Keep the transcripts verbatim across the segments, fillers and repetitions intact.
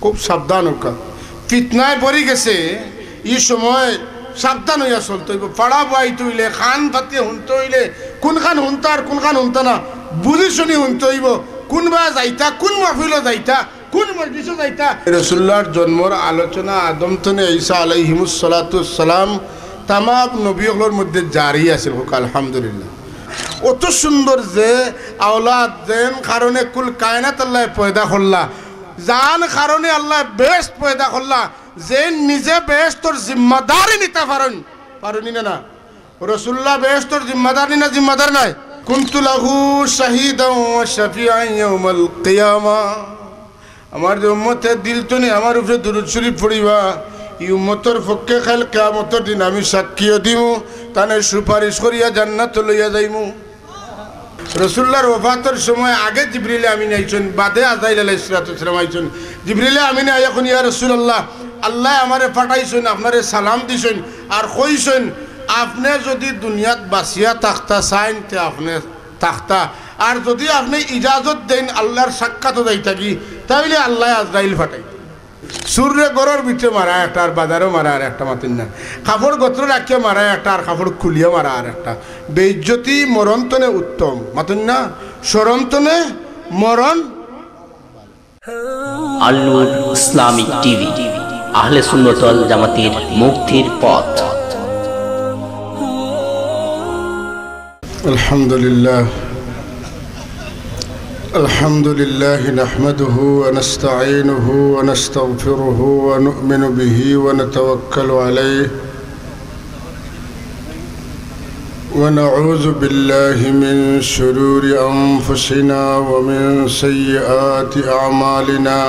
খুব সাবধান অউক্কা। ফিতনায় পড়ি গেছে, ই সময় সাবধান অইয়া চলতে অইবো। ফাড়া বওয়াইতে অইলে, কান পাতিয়া হুনতে অইলে, কুনখান হুনতা আর কুনখান হুনতা না, বুঝি শুনি হুনতে অইবো। কুনবায় যাইতা, কুন মাহফিলো যাইতা, কুন মজলিসো যাইতা। রসুলুল্লাহর জন্মর আলোচনা আদম তনে ঈসা আলাইহিমুস সালাতু ওয়াস সালাম, তামাম নবী অকলর মধ্যে জারি আছিল। কউক্কা আলহামদুলিল্লাহ। অত সুন্দর যে আওলাদ, যেন কারণে কুল কায়নাত আল্লায় পয়দা করলা, যান কারণে আল্লায় বেহেশত পয়দা করলা, যে নিজে বেহেশতর জিম্মাদারি নিতা পারইন, পারইন নি না? না, রসুলুল্লাহ বেহেশতর জিম্মাদার নি না, জিম্মাদার নায়? কুনতু লাহু শাহিদান ওয়া শাফিআন ইয়াউমাল কিয়ামা। আমার যে উম্মতে দিল তনে আমার উপরে দুরুদ শরিফ পড়িবা, ই উম্মতর পক্ষে কাইল কিয়ামতর দিন আমি সাক্ষীও দিমু, তানে সুপারিশ করিয়া জান্নাতো লইয়া যাইমু। রসুলুল্লাহর ওফাতর সময় আগে জিবরিলে আমিন আইছইন, বাদে আজরাইল আলাইহিস সালাতু ওয়াস সালাম আইছইন। জিবরিলে আমিনে আইয়া কইন, "ইয়া রাসুলাল্লাহ, আল্লায় আমারে পাঠাইছইন, আপনারে সালাম দিছইন, আর কইছইন, আপনে যুদি দুনিয়াত বাচিয়া থাকতা চাইন, তে আপনে থাকতা, আর যুদি আপনে ইজাজত দেইন আল্লাহর সাক্ষাতো যাইতাগি, তা অইলে আল্লায় আজরাইল পাঠাইতা।" চুররে ঘরর ভিতরে মারা একটা, আর বাজারো মারা আর একটা, মাতইন না। কাপড় গতরো রাখিয়া মারা একটা, আর কাপড় খুলিয়া মারা আর একটা। বেইজ্জতি মরণ তনে উত্তম, মাতইন না? শরম তনে মরণ। আল নূর ইসলামিক টিভি, আহলে সুন্নত ওয়াল জামাতের মুক্তির পথ। الحمد لله. الحمد لله نحمده ونستعينه ونستغفره ونؤمن به ونتوكل عليه ونعوذ بالله من شرور أنفسنا ومن سيئات أعمالنا.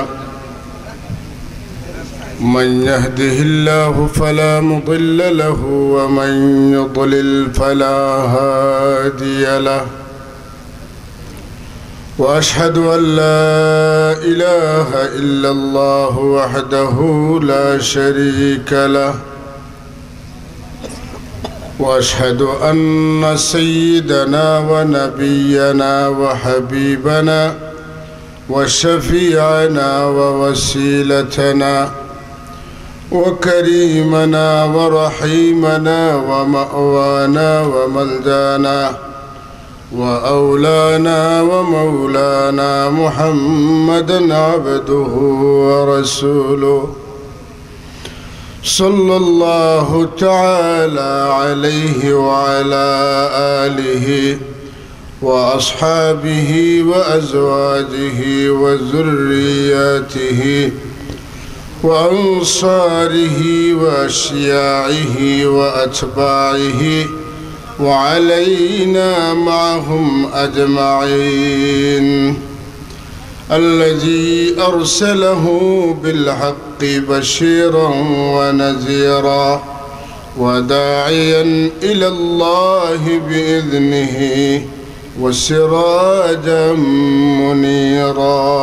من يهده الله فلا مضل له ومن يضلل فلا هادي له. وأشهد أن لا إله إلا الله وحده لا شريك له. وأشهد أن سيدنا ونبينا وحبيبنا وشفيعنا ووسيلتنا وكريمنا ورحيمنا ومأوانا وملجانا وأولانا ومولانا محمدا عبده ورسوله، صلى الله تعالى عليه وعلى آله وأصحابه وأزواجه وذرياته وأنصاره وأشياعه وأتباعه وعلينا معهم أجمعين. الذي أرسله بالحق بشيرا ونذيرا وداعيا إلى الله بإذنه وسراجا منيرا.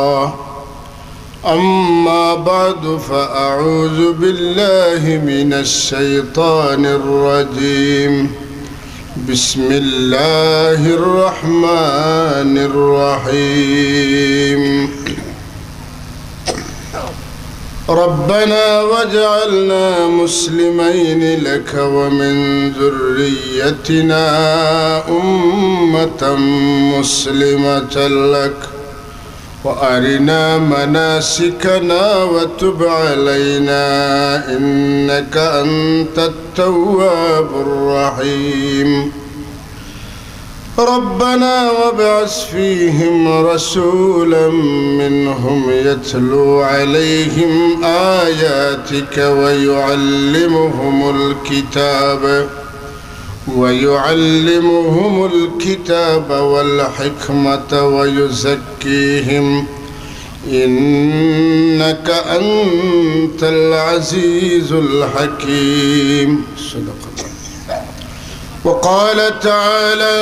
أما بعد، فأعوذ بالله من الشيطان الرجيم. بسم الله الرحمن الرحيم. ربنا واجعلنا مسلمين لك ومن ذريتنا أمة مسلمة لك وأرنا مناسكنا وتب علينا إنك أنت التواب الرحيم. ربنا وابعث فيهم رسولا منهم يتلو عليهم آياتك ويعلمهم الكتاب ويعلمهم الكتاب والحكمة ويزكيهم إنك أنت العزيز الحكيم. صدق الله. وقال تعالى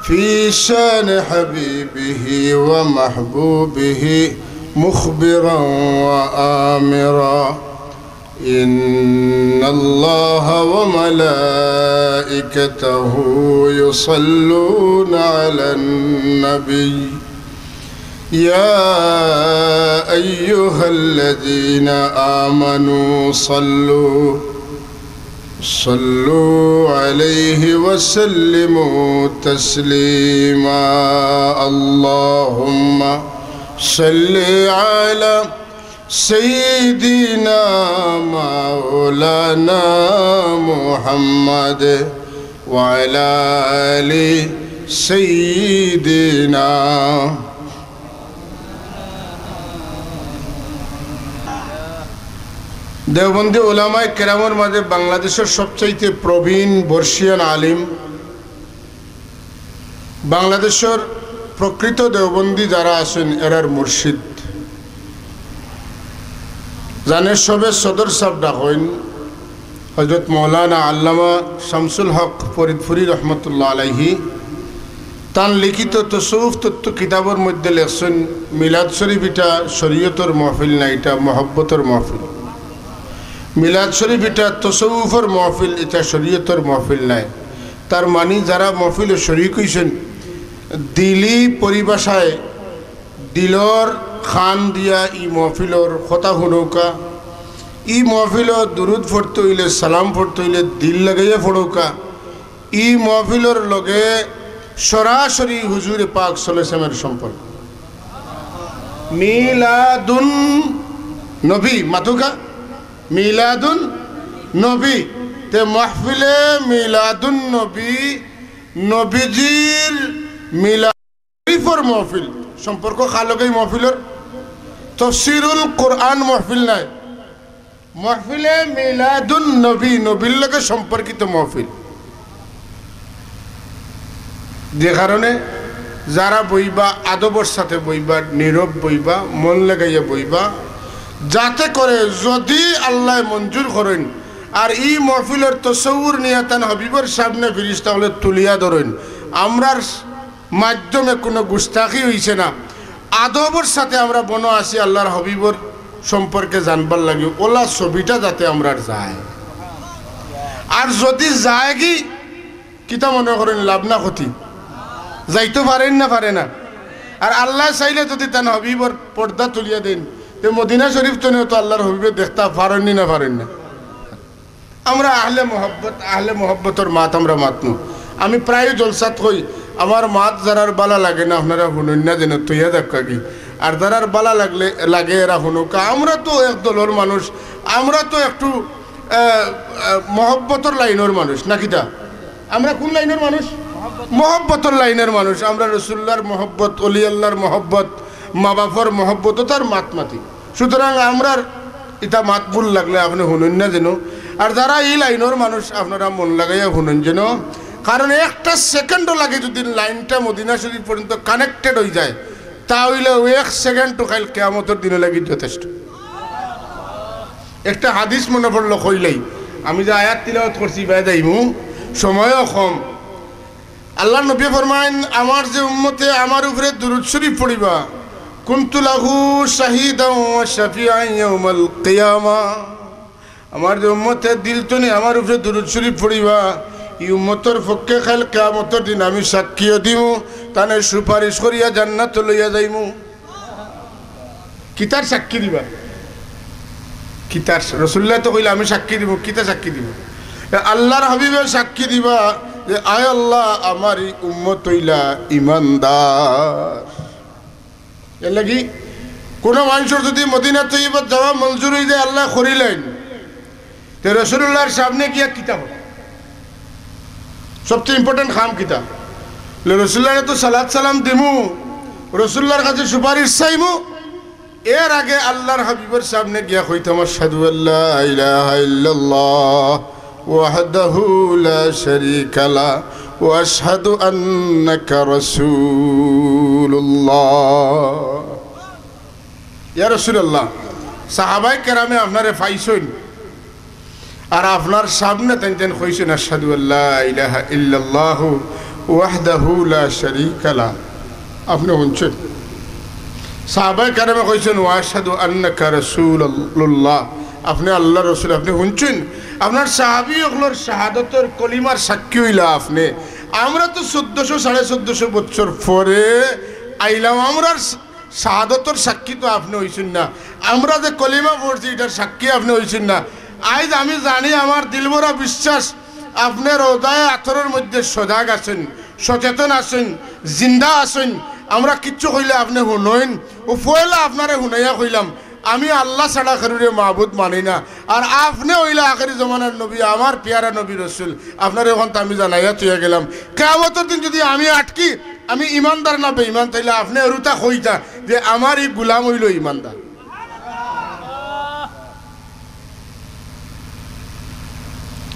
في شان حبيبه ومحبوبه مخبرا وآمرا: إن الله وملائكته يصلون على النبي، يا أيها الذين آمنوا صلوا صلوا عليه وسلموا تسليما. اللهم صل على سيدنا مولانا محمد وعلى آل سيدنا. দেওবন্দি উলামায়ে কেরামর মাঝে বাংলাদেশর সবচাইতে প্রবীণ বর্ষিয়ান আলিম, বাংলাদেশর প্রকৃত দেওবন্দি যারা আছইন এরার মুর্শিদ, যানে সবে সদর সাব ডাকইন, হযরত মাওলানা আল্লামা শামসুল হক ফরিদপুরী রহমতুল্লাহ আলাইহি তান লিখিত তসৌফ তত্ত্ব কিতাবর মধ্যে লেখছইন, মিলাদ শরীফ ইটা শরীয়তর মহফিল নায়, ইটা মহব্বতর মহফিল। মিলাদ শরীফ ইটা তসৌফর মহফিল, ইটা শরীয়তর মহফিল নায়। তার মানি যারা মহফিলো শরিক অইছইন, দিলি পরিভাষায় দিলর খান দিয়া ই মহফিলর কথা হুনউক্কা, ই মহফিলো দুরুদ পড়তে অইলে, সালাম পড়তে অইলে দিল লাগাইয়া পড়উক্কা। ই মহফিলর লগে সরাসরি হুজুরে পাক সাল্লাল্লাহু আলাইহি ওয়াসাল্লামের সম্পর্ক। মিলাদুন নবী, মাতউক্কা, মিলাদুন নবী। তে মাহফিলে মিলাদুন নবী, নবীজির মিলাদ শরীফর মহফিল। সম্পর্ক কার লগে ই মহফিলর? তফসিরুল কোরআন মহফিল নায়, মহফিলে মিলাদুন নবী, নবীর লগে সম্পর্কিত মহফিল। যে কারণে যারা বইবা, আদবর সাথে বইবা, নীরব বইবা, মন লাগাইয়া বইবা, যাতে করে যদি আল্লায় মঞ্জুর করইন, আর ই মহফিলর তসৌর নিয়া তান হাবিবর সামনে ফিরিস্তা অকলে তুলিয়া ধরইন, আমরার মাধ্যমে কুনু গুস্তাখি অইছে না। আদবর সাথে আমরা বনো আছি আল্লার হাবিবর সম্পর্কে জানবার লাগি, অলা ছবিটা যাতে আমরার যায়। আর যদি যায়গি, কিতা মনে করইন, লাভ না ক্ষতি? যাইতো পারইন না, পারে না? আর আল্লায় চাইলে যদি তান হাবিবর পর্দা তুলিয়া দেইন, তে মদিনা শরীফ তনে তো আল্লার হাবিবে দেখতা পারইন নি না, পারইন না? আমরা আহলে মহব্বত, আহলে মহব্বতর মাত আমরা মাতমু। আমি প্রায় জলসাত কই, আমার মাত যারার বালা লাগে না, আপনারা হুনইন না যেন, থইয়া যাউক্কা গি। আর যারার বালা লাগলে, লাগে, এরা হুনউক্কা। আমরা তো এক দলর মানুষ, আমরা তো একটু, আহ, আহ, মহব্বতর লাইনর মানুষ, না কিতা? আমরা কুন লাইনর মানুষ? মহব্বতর লাইনর মানুষ। আমরা রসুল্লার মহব্বত, অলি আল্লার মহব্বত, মা বাপর মহব্বত, তার মাত মাতি। সুতরাং আমরার ইতা মাত ভুল লাগলে আপনে হুনইন না যেন। আর যারা ই লাইনর মানুষ, আপনারা মন লাগাইয়া হুনইন যেন। কারণ একটা সেকেন্ডও লাগে যদি লাইনটা মদিনা শরীফ পর্যন্ত connected অইযায়, তা অইলে অউ এক সেকেন্ড তো কাইল কিয়ামতর দিনর লাগি যথেষ্ট। একটা হাদিস মনো পড়লো কইলাই, আমি যে আয়াত তিলাওয়াত করছি, ইবায় যাইমু, সময়ও কম। আল্লার নবীয়ে ফরমাইন, আমার যে উম্মতে আমার উপরে দুরুদ শরীফ পড়িবা, কুনতু লাহু শাহিদান ওয়া শাফিআন ইয়াউমাল কিয়ামা। আমার যে উম্মতে দিল তনে আমার উপরে দুরুদ শরীফ পড়িবা, ই উম্মতর পক্ষে কাইল কিয়ামতর দিন আমি সাক্ষীও দিমু, তানে সুপারিশ করিয়া জান্নাতো লইয়া যাইমু। কিতার সাক্ষী দিবা? কিতার? রসুল্লায় তো কইলা, "আমি সাক্ষী দিমু।" কিতা সাক্ষী দিবা? এ আল্লার হাবিবে সাক্ষী দিবা যে, "আয় আল্লা, আমার ই উম্মত অইলা ইমানদার।" এরলাগি কুনু মানষর যদি মদিনা তৈয়বাত যাওয়া মঞ্জুর অইযায়, আল্লায় করিলাইন, তে রসুলুল্লার সামনে গিয়া কিতা কইবা? সবচেয়ে important কাম কিতা? বলে, রসুলুল্লারে তো সালাত সালাম দিমু, রসুলুল্লার কাছে সুপারিশ চাইমু, এর আগে আল্লার হাবিবর সামনে গিয়া কইতাম, আশহাদু আল্লা ইলাহা ইল্লাল্লাহ ওয়াহদাহু লা শারীকা লা ওয়া আশহাদু আন্নাকা রাসূলুল্লাহ। ইয়া রাসূলুল্লাহ, সাহাবায়ে কেরামে আপনারে পাইছইন, আর আপনার সামনে তাইন তাইন কইছইন, "আশহাদু আল্লা ইলাহা ইল্লাল্লাহু ওয়াহদাহু লা শারীকা লা।" আপনে হুনছইন? সাহাবায়ে কেরামে কইছইন, "ওয়া আশহাদু আন্নাকা রাসূলুল্লাহ।" আপনে আল্লার রসুল, আপনে হুনছইন? আপনার সাহাবী অকলর শাহাদতর কলিমার সাক্ষী অইলা আপনে। আমরা তো চৌদ্দশো, সাড়ে চৌদ্দশো বছর পরে আইলাম, আমরার শাহাদতর সাক্ষী তো আপনে অইছইন না, আমরা যে কলিমা পড়ছি ইটার সাক্ষী আপনে অইছইন না। আইজ আমি জানি, আমার দিলভরা বিশ্বাস, আপনে রওজায়ে আতহরর মধ্যে সজাগ আছইন, সচেতন আছইন, জিন্দা আছইন। আমরা কিচ্ছু কইলে আপনে হুনইন। অউ পয়লা আপনারে হুনাইয়া কইলাম, আমি আল্লাহ ছাড়া কেউরে মাবুদ মানি না। আর আপনে অইলা আখেরি জমানার নবী, আমার পিয়ারা নবী রসুল। আপনারে অখন তো আমি জানাইয়া থইয়া গেলাম, কিয়ামতর দিন যুদি আমি আটকি, আমি ইমানদার না বেইমান, তাইলে আপনে এরুতা কইতা যে আমার ই গুলাম অইলো ইমানদার।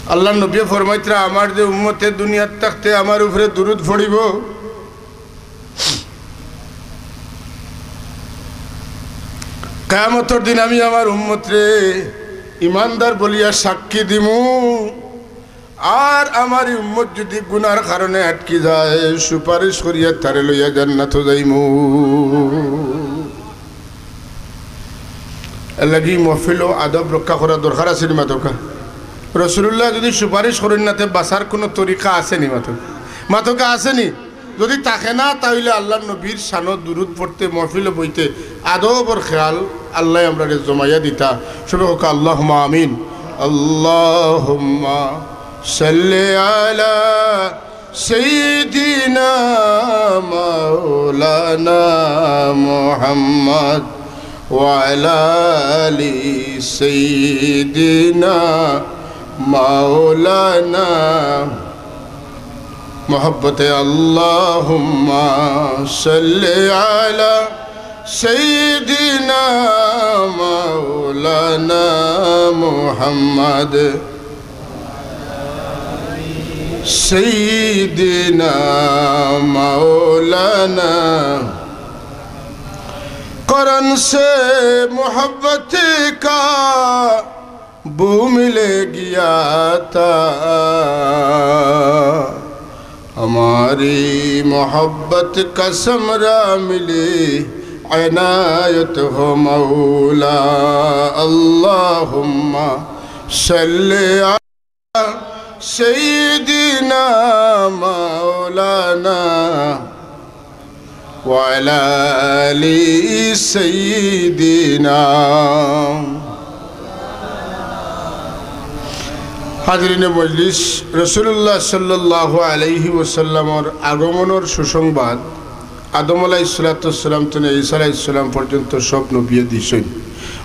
আল্লার নবীয়ে ফরমাইতরা, আমার যে উম্মতে দুনিয়াত থাকতে আমার উপরে দুরুদ পড়িবো, কিয়ামতর দিন আমি আমার উম্মতরে ইমানদার বলিয়া সাক্ষী দিমু। আর আমার ই উম্মত যুদি গুনার কারণে আটকি যায়, সুপারিশ করিয়া তারে লইয়া জান্নাতো যাইমু। এরলাগি মহফিলো আদব রক্ষা করা দরকার আছে নি মাতউক্কা? রসুলুল্লায় যুদি সুপারিশ করইন না, তে বাঁচার কুনু তরিকা আছে নি মাতউক্কা? মাতউক্কা আছে নি? যুদি থাকে না, তা অইলে আল্লার নবীর শানো দুরুদ পড়তে, মহফিলো বইতে আদবর খেয়াল আল্লায় আমরারে জমাইয়া দিতা। সবে কউক্কা, আল্লাহুম্মা আমিন। আল্লাহুম্মা সাল্লি আলা সাইয়্যিদিনা মাওলানা মুহাম্মদ ওয়া আলা আলি সাইয়্যিদিনা মাওলানা মহব্বতে আল্লাহুম্মা সাল্লি আলা সাইয়্যিদিনা মাওলানা মুহাম্মদ সাইয়্যিদিনা মাওলানা। کرن سے محبت کا بو مل گیا تھا، ہماری محبت کا ثمرہ ملی عنایت ہو مولا۔ اللہم صل علی سیدنا مولانا وعلی آل سیدنا۔ হাজিরিনে মজলিস, রাসূলুল্লাহ সাল্লাল্লাহু আলাইহি ওয়াসাল্লামর আগমনর সুসংবাদ আদম আলাইহিস সালাতু ওয়াস সালাম তনে ঈসা আলাইহিস সালাম পর্যন্ত সব নবিয়ে দিছইন।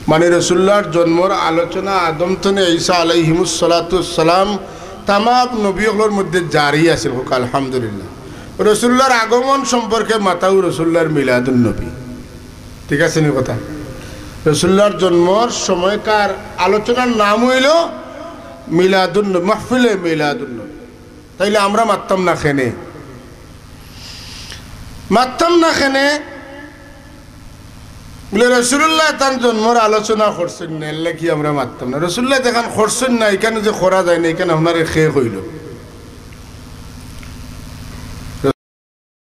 মানে রাসূলুল্লাহর জন্মর আলোচনা আদম তনে ঈসা আলাইহিমুস সালাতু ওয়াস সালাম তামাম নবী অকলর মধ্যে জারি আছিল। কউক্কা আলহামদুলিল্লাহ। রাসূলুল্লাহর আগমন সম্পর্কে মাতাউ রাসূলুল্লাহর মিলাদুন নবী। ঠিক আছে নি কথা? রাসূলুল্লাহর জন্মর সময়কার আলোচনার নাম অইলো মিলাদুন নবী, মাহফিলে মিলাদুন নবী। তাইলে আমরা মাততাম না কেনে? মাততাম না কেনে? বুলে, রাসূলুল্লায় তান জন্মর আলোচনা করছইন না, এরলাগি আমরা মাততাম না। রাসূলুল্লায় যেখান করছইন না, ইখান যে করা যায় না, ইখান আপনারে কে কইলো?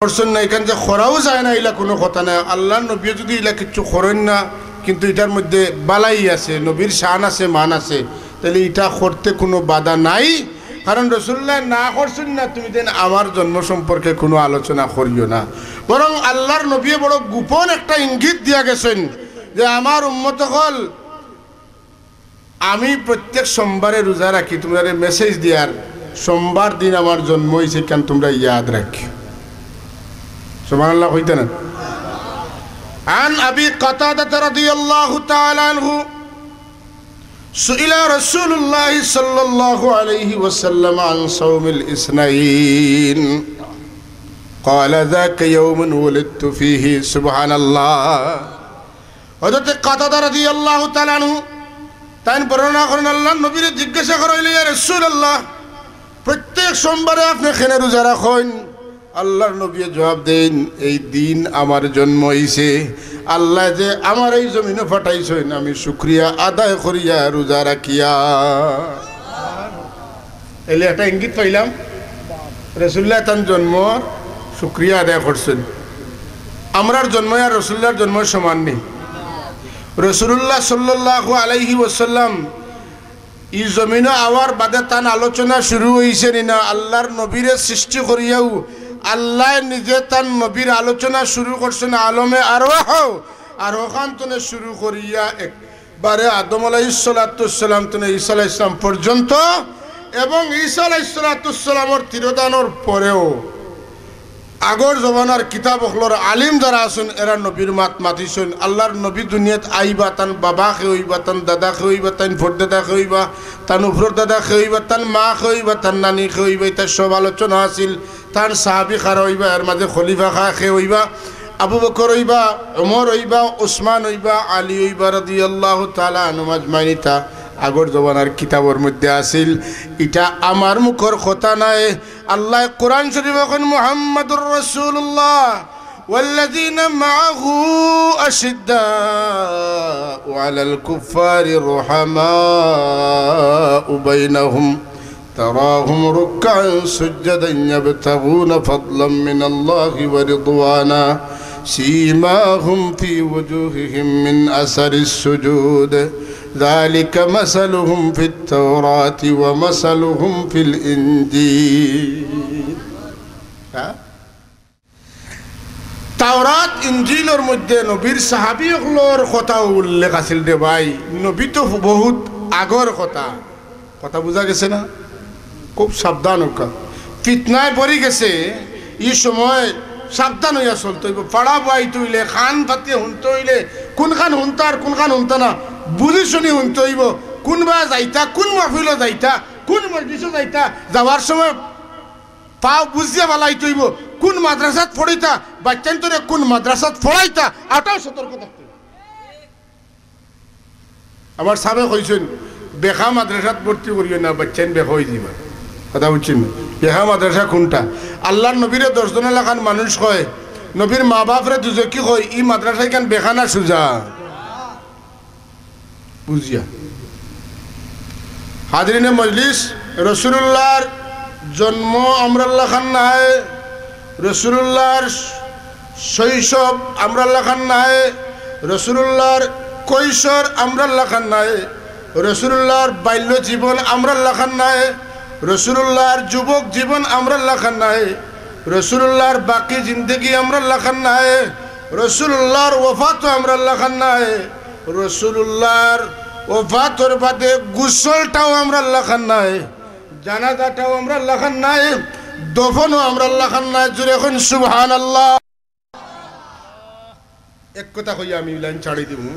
করছইন না, ইখান যে করাও যায় না, ইলা কুনু কথা নায়। আল্লার নবীয়ে যুদি ইলা কিচ্ছু করইন না, কিন্তু ইটার মধ্যে বালাই আছে, নবীর শান আছে, মান আছে, তাইলে ইটা করতে কুনু বাধা নাই। কারণ রাসূলুল্লায় না করছইন না, তুমি যেন আমার জন্ম সম্পর্কে কুনু আলোচনা করিও না। বরং আল্লার নবীয়ে বড় গোপন একটা ইঙ্গিত দিয়া গেছইন যে আমার উম্মত অকল, আমি প্রত্যেক সোমবারে রোজা রাখি, তুমরারে message দিয়ার, সোমবার দিন আমার জন্ম অইছে, ইখান তুমরা ইয়াদ রাখিও। সুবহানাল্লাহ কইতা না? عن أبي قتادة رضي الله تعالى عنه سئل رسول الله صلى الله عليه وسلم عن صوم الاثنين قال ذاك يوم ولدت فيه। সুবহানাল্লাহ। হযরতে কাতাদা রাদিয়াল্লাহু তাআলা আনহু তাইন বর্ণনা করইন, আল্লার নবীরে জিজ্ঞাসা করা অইলো, "ইয়া রাসূলুল্লাহ, প্রত্যেক সোমবারে আপনে কেনে রোজা রাখইন?" আল্লার নবীয়ে জবাব দেইন, "এই দিন আমার জন্ম অইছে, আল্লায় যে আমারে এই জমিনো পাঠাইছইন, আমি শুকরিয়া আদায় করিয়া রোজা রাখিয়া।" এলে একটা ইঙ্গিত পাইলাম, রাসূলুল্লায় তান জন্মর শুকরিয়া আদায় করছইন। আমরার জন্ম আর রাসূলুল্লাহর জন্ম সমান নি? রাসূলুল্লাহ সাল্লাল্লাহু আলাইহি ওয়াসাল্লাম ই জমিনো আওয়ার বাদে তান আলোচনা শুরু অইছে নি না? আল্লার নবীরে সৃষ্টি করিয়াউ আল্লায় নিজে তান নবীর আলোচনা শুরু করছইন আলমে আরওয়াহ, আর অখান তনে শুরু করিয়া একবারে আদম আলাইহিস সালাতু ওয়াস সালাম তনে ঈসা আলাইহিস সালাম পর্যন্ত, এবং ঈসা আলাইহিস সালাতু ওয়াস সালামর তিরোধানর পরেও আগর জমানার কিতাব অকলর আলিম যারা আছইন, এরা নবীর মাত মাতিছইন। আল্লার নবী দুনিয়াত আইবা, তান বাবা কে অইবা, তান দাদা কে অইবা, তান পরদাদা কে অইবা, তান উপরর দাদা কে অইবা, তান মা কে অইবা, তান নানি কে অইবা, ইতা সব আলোচনা আছিল। তান সাহাবী কারা অইবা, এর মাঝে খলিফা কা-, কে অইবা, আবু বকর অইবা, ওমর অইবা, উসমান অইবা, আলী অইবা রাদিয়াল্লাহু তাআলা আনহুম আজমাইন, ইতা আগর জমানার কিতাবর মধ্যে আছিল। ইটা আমার মুখর কথা নায়। আল্লায় কোরআন শরীফো কইন, "মুহাম্মাদুর রাসূলুল্লাহ ওয়াল্লাযীনা মাআহু আশিদ্দাউ আলাল কুফফারি রুহামাউ বাইনাহুম, তারাহুম রুক্কাআন সুজ্জাদান ইয়াবতাগুনা ফাদলাম মিনাল্লাহি ওয়া রিদওয়ানা, সীমাহুম ফি ওয়ুজুহিহিম মিন আসারিস সুজুদ, যালিকা মাসালুহুম ফিত তাওরাতি ওয়া মাসালুহুম ফিল ইনজিল।" হ্যাঁ? তাওরাত ইনজিলর মধ্যে নবীর সাহাবী অকলর কথা উল্লেখ আছিল রে ভাই। নবী তো বহুত আগর কথা। কথা বুঝা গেছে না? খুব সাবধান অউক্কা। ফিতনায় পড়ি গেছে, ই সময় সাবধান অইয়া চলতে অইবো। পাড়া বওয়াইতে অইলে, কান পাতিয়া হুনতে অইলে, কুনখান হুনতা আর কুনখান হুনতা না, বুঝি শুনি হুনতে অইবো। কুনবায় যাইতা, কুন মাহফিলো যাইতা, কুন মজলিসো যাইতা, যাওয়ার সময় পাও বুঝিয়া ফালাইতে অইবো, কুন মাদ্রাসাত পড়িতা, বাচ্চাইন্তরে কুন মাদ্রাসাত পড়াইতা, অটাও সতর্ক থাকতে অইবো। আমার সাবে কইছইন, "বেকা মাদ্রাসাত ভর্তি করিও না, বাচ্চাইন বেকা অইযিবা।" কথা বুঝছইন? বেকা মাদ্রাসা কুনটা? আল্লার নবীরে দশ জনর লাখান মানুষ কয়, নবীর মা-বাফরে দুজখি কয়, ই মাদ্রাসা ইখান বেকা না সুজা? বুঝিয়া। হাজিরিনে মজলিস, রসুলুল্লাহর জন্ম আমরার লাখান নায়, রসুলুল্লাহর শৈশব আমরার লাখান নায়, রসুলুল্লাহর কৈশোর আমরার লাখান নায়, রসুলুল্লাহর বাল্য জীবন আমরার লাখান নায়, রসুলুল্লাহর যুবক জীবন আমরার লাখান নায়, রসুলুল্লাহর বাকি জিন্দেগি আমরার লাখান নায়, রসুলুল্লাহর ওফাতও আমরার লাখান নায়, রসুলুল্লাহর ওফাতর বাদে গোসলটাও আমরার লাখান নায়, জানাজাটাও আমরার লাখান নায়, দফনও আমরার লাখান নায়। জোরে কইন সুবহানাল্লাহ। এক কথা কইয়া আমি লাইন ছাড়ি দিমু।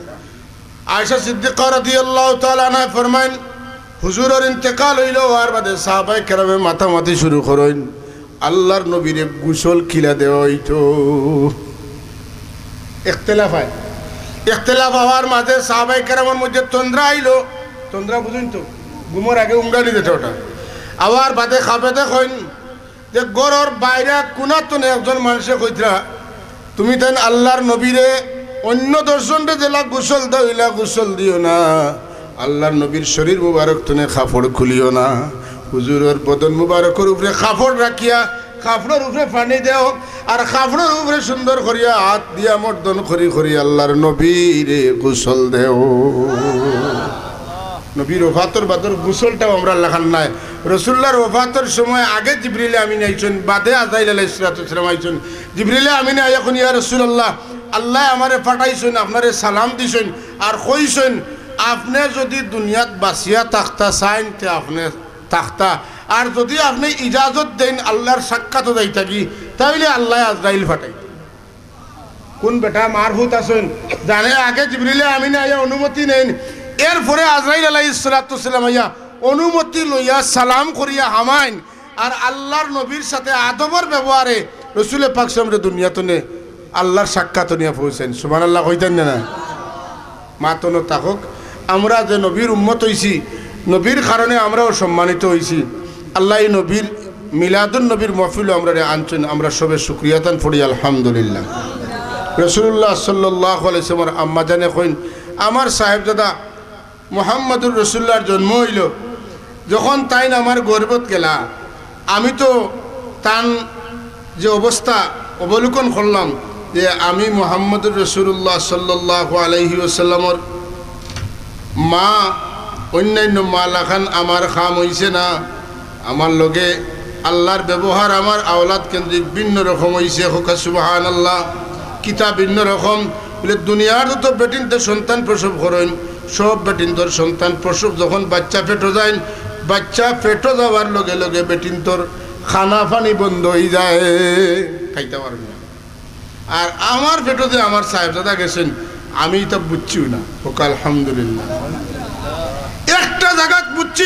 আয়েশা সিদ্দিকা রাদিয়াল্লাহু তাআলা আনহা ফরমাইন, হুজুরর ইন্তেকাল অইলো, অওয়ার বাদে সাহাবায়ে কেরামে মাতামাতি শুরু করইন, "আল্লার নবীরে গোসল কিলা দেওয়া অইতো?" ইখতিলাফ অয়। ইখতিলাফ অওয়ার মাঝে সাহাবায়ে কেরামর মধ্যে তন্দ্রা আইলো। তন্দ্রা বুঝইন তো? ঘুমর আগে উমরানি যেটা অটা। অওয়ার বাদে খাবেদে কইন, যে ঘরর বাইরা কুনাত তনে একজন মানষে কইতরা, "তুমি তাইন আল্লার নবীরে অইন্য দশ জনরে যেলা গোসল দেও, ইলা গোসল দিও না। আল্লার নবীর শরীর মুবারক তনে কাপড় খুলিও না। হুজুরর বদন মুবারকর উপরে কাপড় রাখিয়া, কাপড়র উপরে পানি দেও, আর কাপড়র উপরে সুন্দর করিয়া আত দিয়া মর্দন করি করি আল্লার নবীরে গোসল দেও।" নবীর ওফাতর বাদর গোসলটাও আমরার লাখান নায়। রসুলুল্লাহর ওফাতর সময় আগে জিবরিলে আমিন আইছইন, বাদে আজরাইল আলাইহিস সালাতু ওয়াস সালাম আইছইন। জিবরিলে আমিনে আইয়া কইন, "ইয়া রাসুলাল্লাহ, আল্লায় আমারে পাঠাইছইন, আপনারে সালাম দিছইন, আর কইছইন, আপনে যুদি দুনিয়াত বাচিয়া থাকতা চাইন, তে আপনে থাকতা, আর যুদি আপনে ইজাজত দেইন আল্লার সাক্ষাতো যাইতাগি, তা অইলে আল্লায় আজরাইল পাঠাইতা।" কুন বেটা মার ফুত আছইন, জানে আগে জিবরিলে আমিনে আইয়া অনুমতি নেইন, এরপরে আজরাইল আলাইহিস সালাতু ওয়াস সালাম আইয়া অনুমতি লইয়া সালাম করিয়া হামাইন, আর আল্লার নবীর সাথে আদবর ব্যবহারে রসুলে পাক সাল্লাল্লাহু আলাইহি ওয়াসাল্লামরে দুনিয়াত তনে আল্লার সাক্ষাতো নিয়া পৌঁছাইন। সুবহানাল্লাহ কইতাইন না, না? মাতন থাকউক। আমরা যে নবীর উম্মত অইছি, নবীর কারণে আমরাও সম্মানিত অইছি। আল্লায় ই নবীর মিলাদুন নবীর মহফিলো আমরারে আনছইন, আমরা সবে শুকরিয়া তান পড়ি আলহামদুলিল্লাহ। রাসুলুল্লাহ সাল্লাল্লাহু আলাইহি ওয়াসাল্লামর আম্মাজানে কইন, আমার সাহেবজাদা মুহাম্মাদুর রাসুলুল্লাহর জন্ম অইলো, যখন তাইন আমার গর্ভত গেলা, আমি তো তান যে অবস্থা অবলোকন করলাম যে আমি মুহাম্মাদুর রাসুলুল্লাহ সাল্লাল্লাহু আলাইহি ওয়াসাল্লামর মা, অইন্যাইন্য মা লাখান আমার কাম অইছে না, আমার লগে আল্লাহর ব্যবহার আমার আওলাদ কেন্দ্রিক ভিন্ন রকম অইছে। কউক্কা সুবহানাল্লাহ। কিতা ভিন্ন রকম? বলে, দুনিয়ার যত বেটিন্তে সন্তান প্রসব করইন, সব বেটিন্তর সন্তান প্রসব যখন বাচ্চা পেটো যাইন, বাচ্চা পেটো যাওয়ার লগে লগে বেটিন্তর খানা পানি বন্ধ অই যায়, খাইতা পারইন না। আর আমার পেটো যে আমার সাহেবজাদা গেছইন, আমি ইতা বুঝছিউ না। কউক্কা আলহামদুলিল্লাহ। একটা জাগাত বুঝছি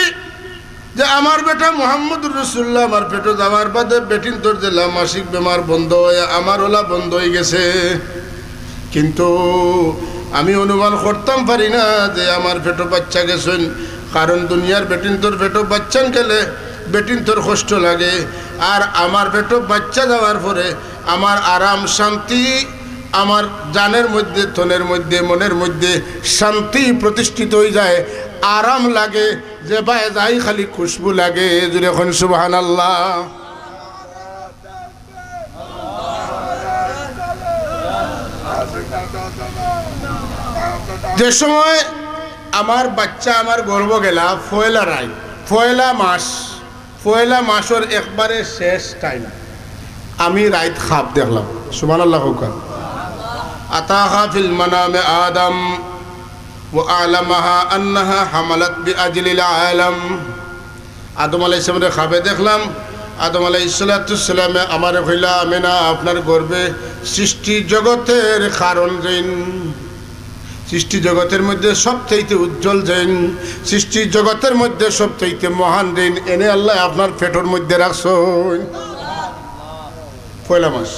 যে আমার বেটা মুহাম্মদুর রাসূলুল্লাহ আমার পেটো যাওয়ার বাদে বেটিন্তর যেলা মাসিক বেমার বন্ধ অইয়া আমার অলা বন্ধ অইগেছে। কিন্তু আমি অনুমান করতাম পারি না যে আমার পেটো বাচ্চা গেছইন, কারণ দুনিয়ার বেটিন্তর পেটো বাচ্চান গেলে বেটিন্তর কষ্ট লাগে, আর আমার পেটো বাচ্চা যাওয়ার পরে আমার আরাম শান্তি, আমার জানের মধ্যে, তনের মধ্যে, মনের মধ্যে শান্তি প্রতিষ্ঠিত অই যায়, আরাম লাগে, যে বায় যাই খালি খুশবু লাগে। জুরে কইন সুবহানাল্লাহ। যে সময় আমার বাচ্চা আমার গর্ভ গেলা, পয়লা রাইত, পয়লা মাস, পয়লা মাসর একবারে শেষ টাইম, আমি রাইত খাব দেখলাম। সুবহানাল্লাহ কউক্কা। আতাহা ফিল মানামে আদম ওয়া আলামাহা আন্নাহা হামালাত বিআজলিল আলম। আদম আলাইহিস সালামরে খাবে দেখলাম। আদম আলাইহিস সালাতু ওয়াস সালামে আমারে কইলা, "আমেনা, আপনার গর্ভে সৃষ্টি জগতের কারণ যেইন, সৃষ্টি জগতের মধ্যে সবচাইতে উজ্জ্বল যেইন, সৃষ্টি জগতের মধ্যে সবচাইতে মহান যেইন, এনে আল্লায় আপনার পেটর মধ্যে রাখছইন।" পয়লা মাস।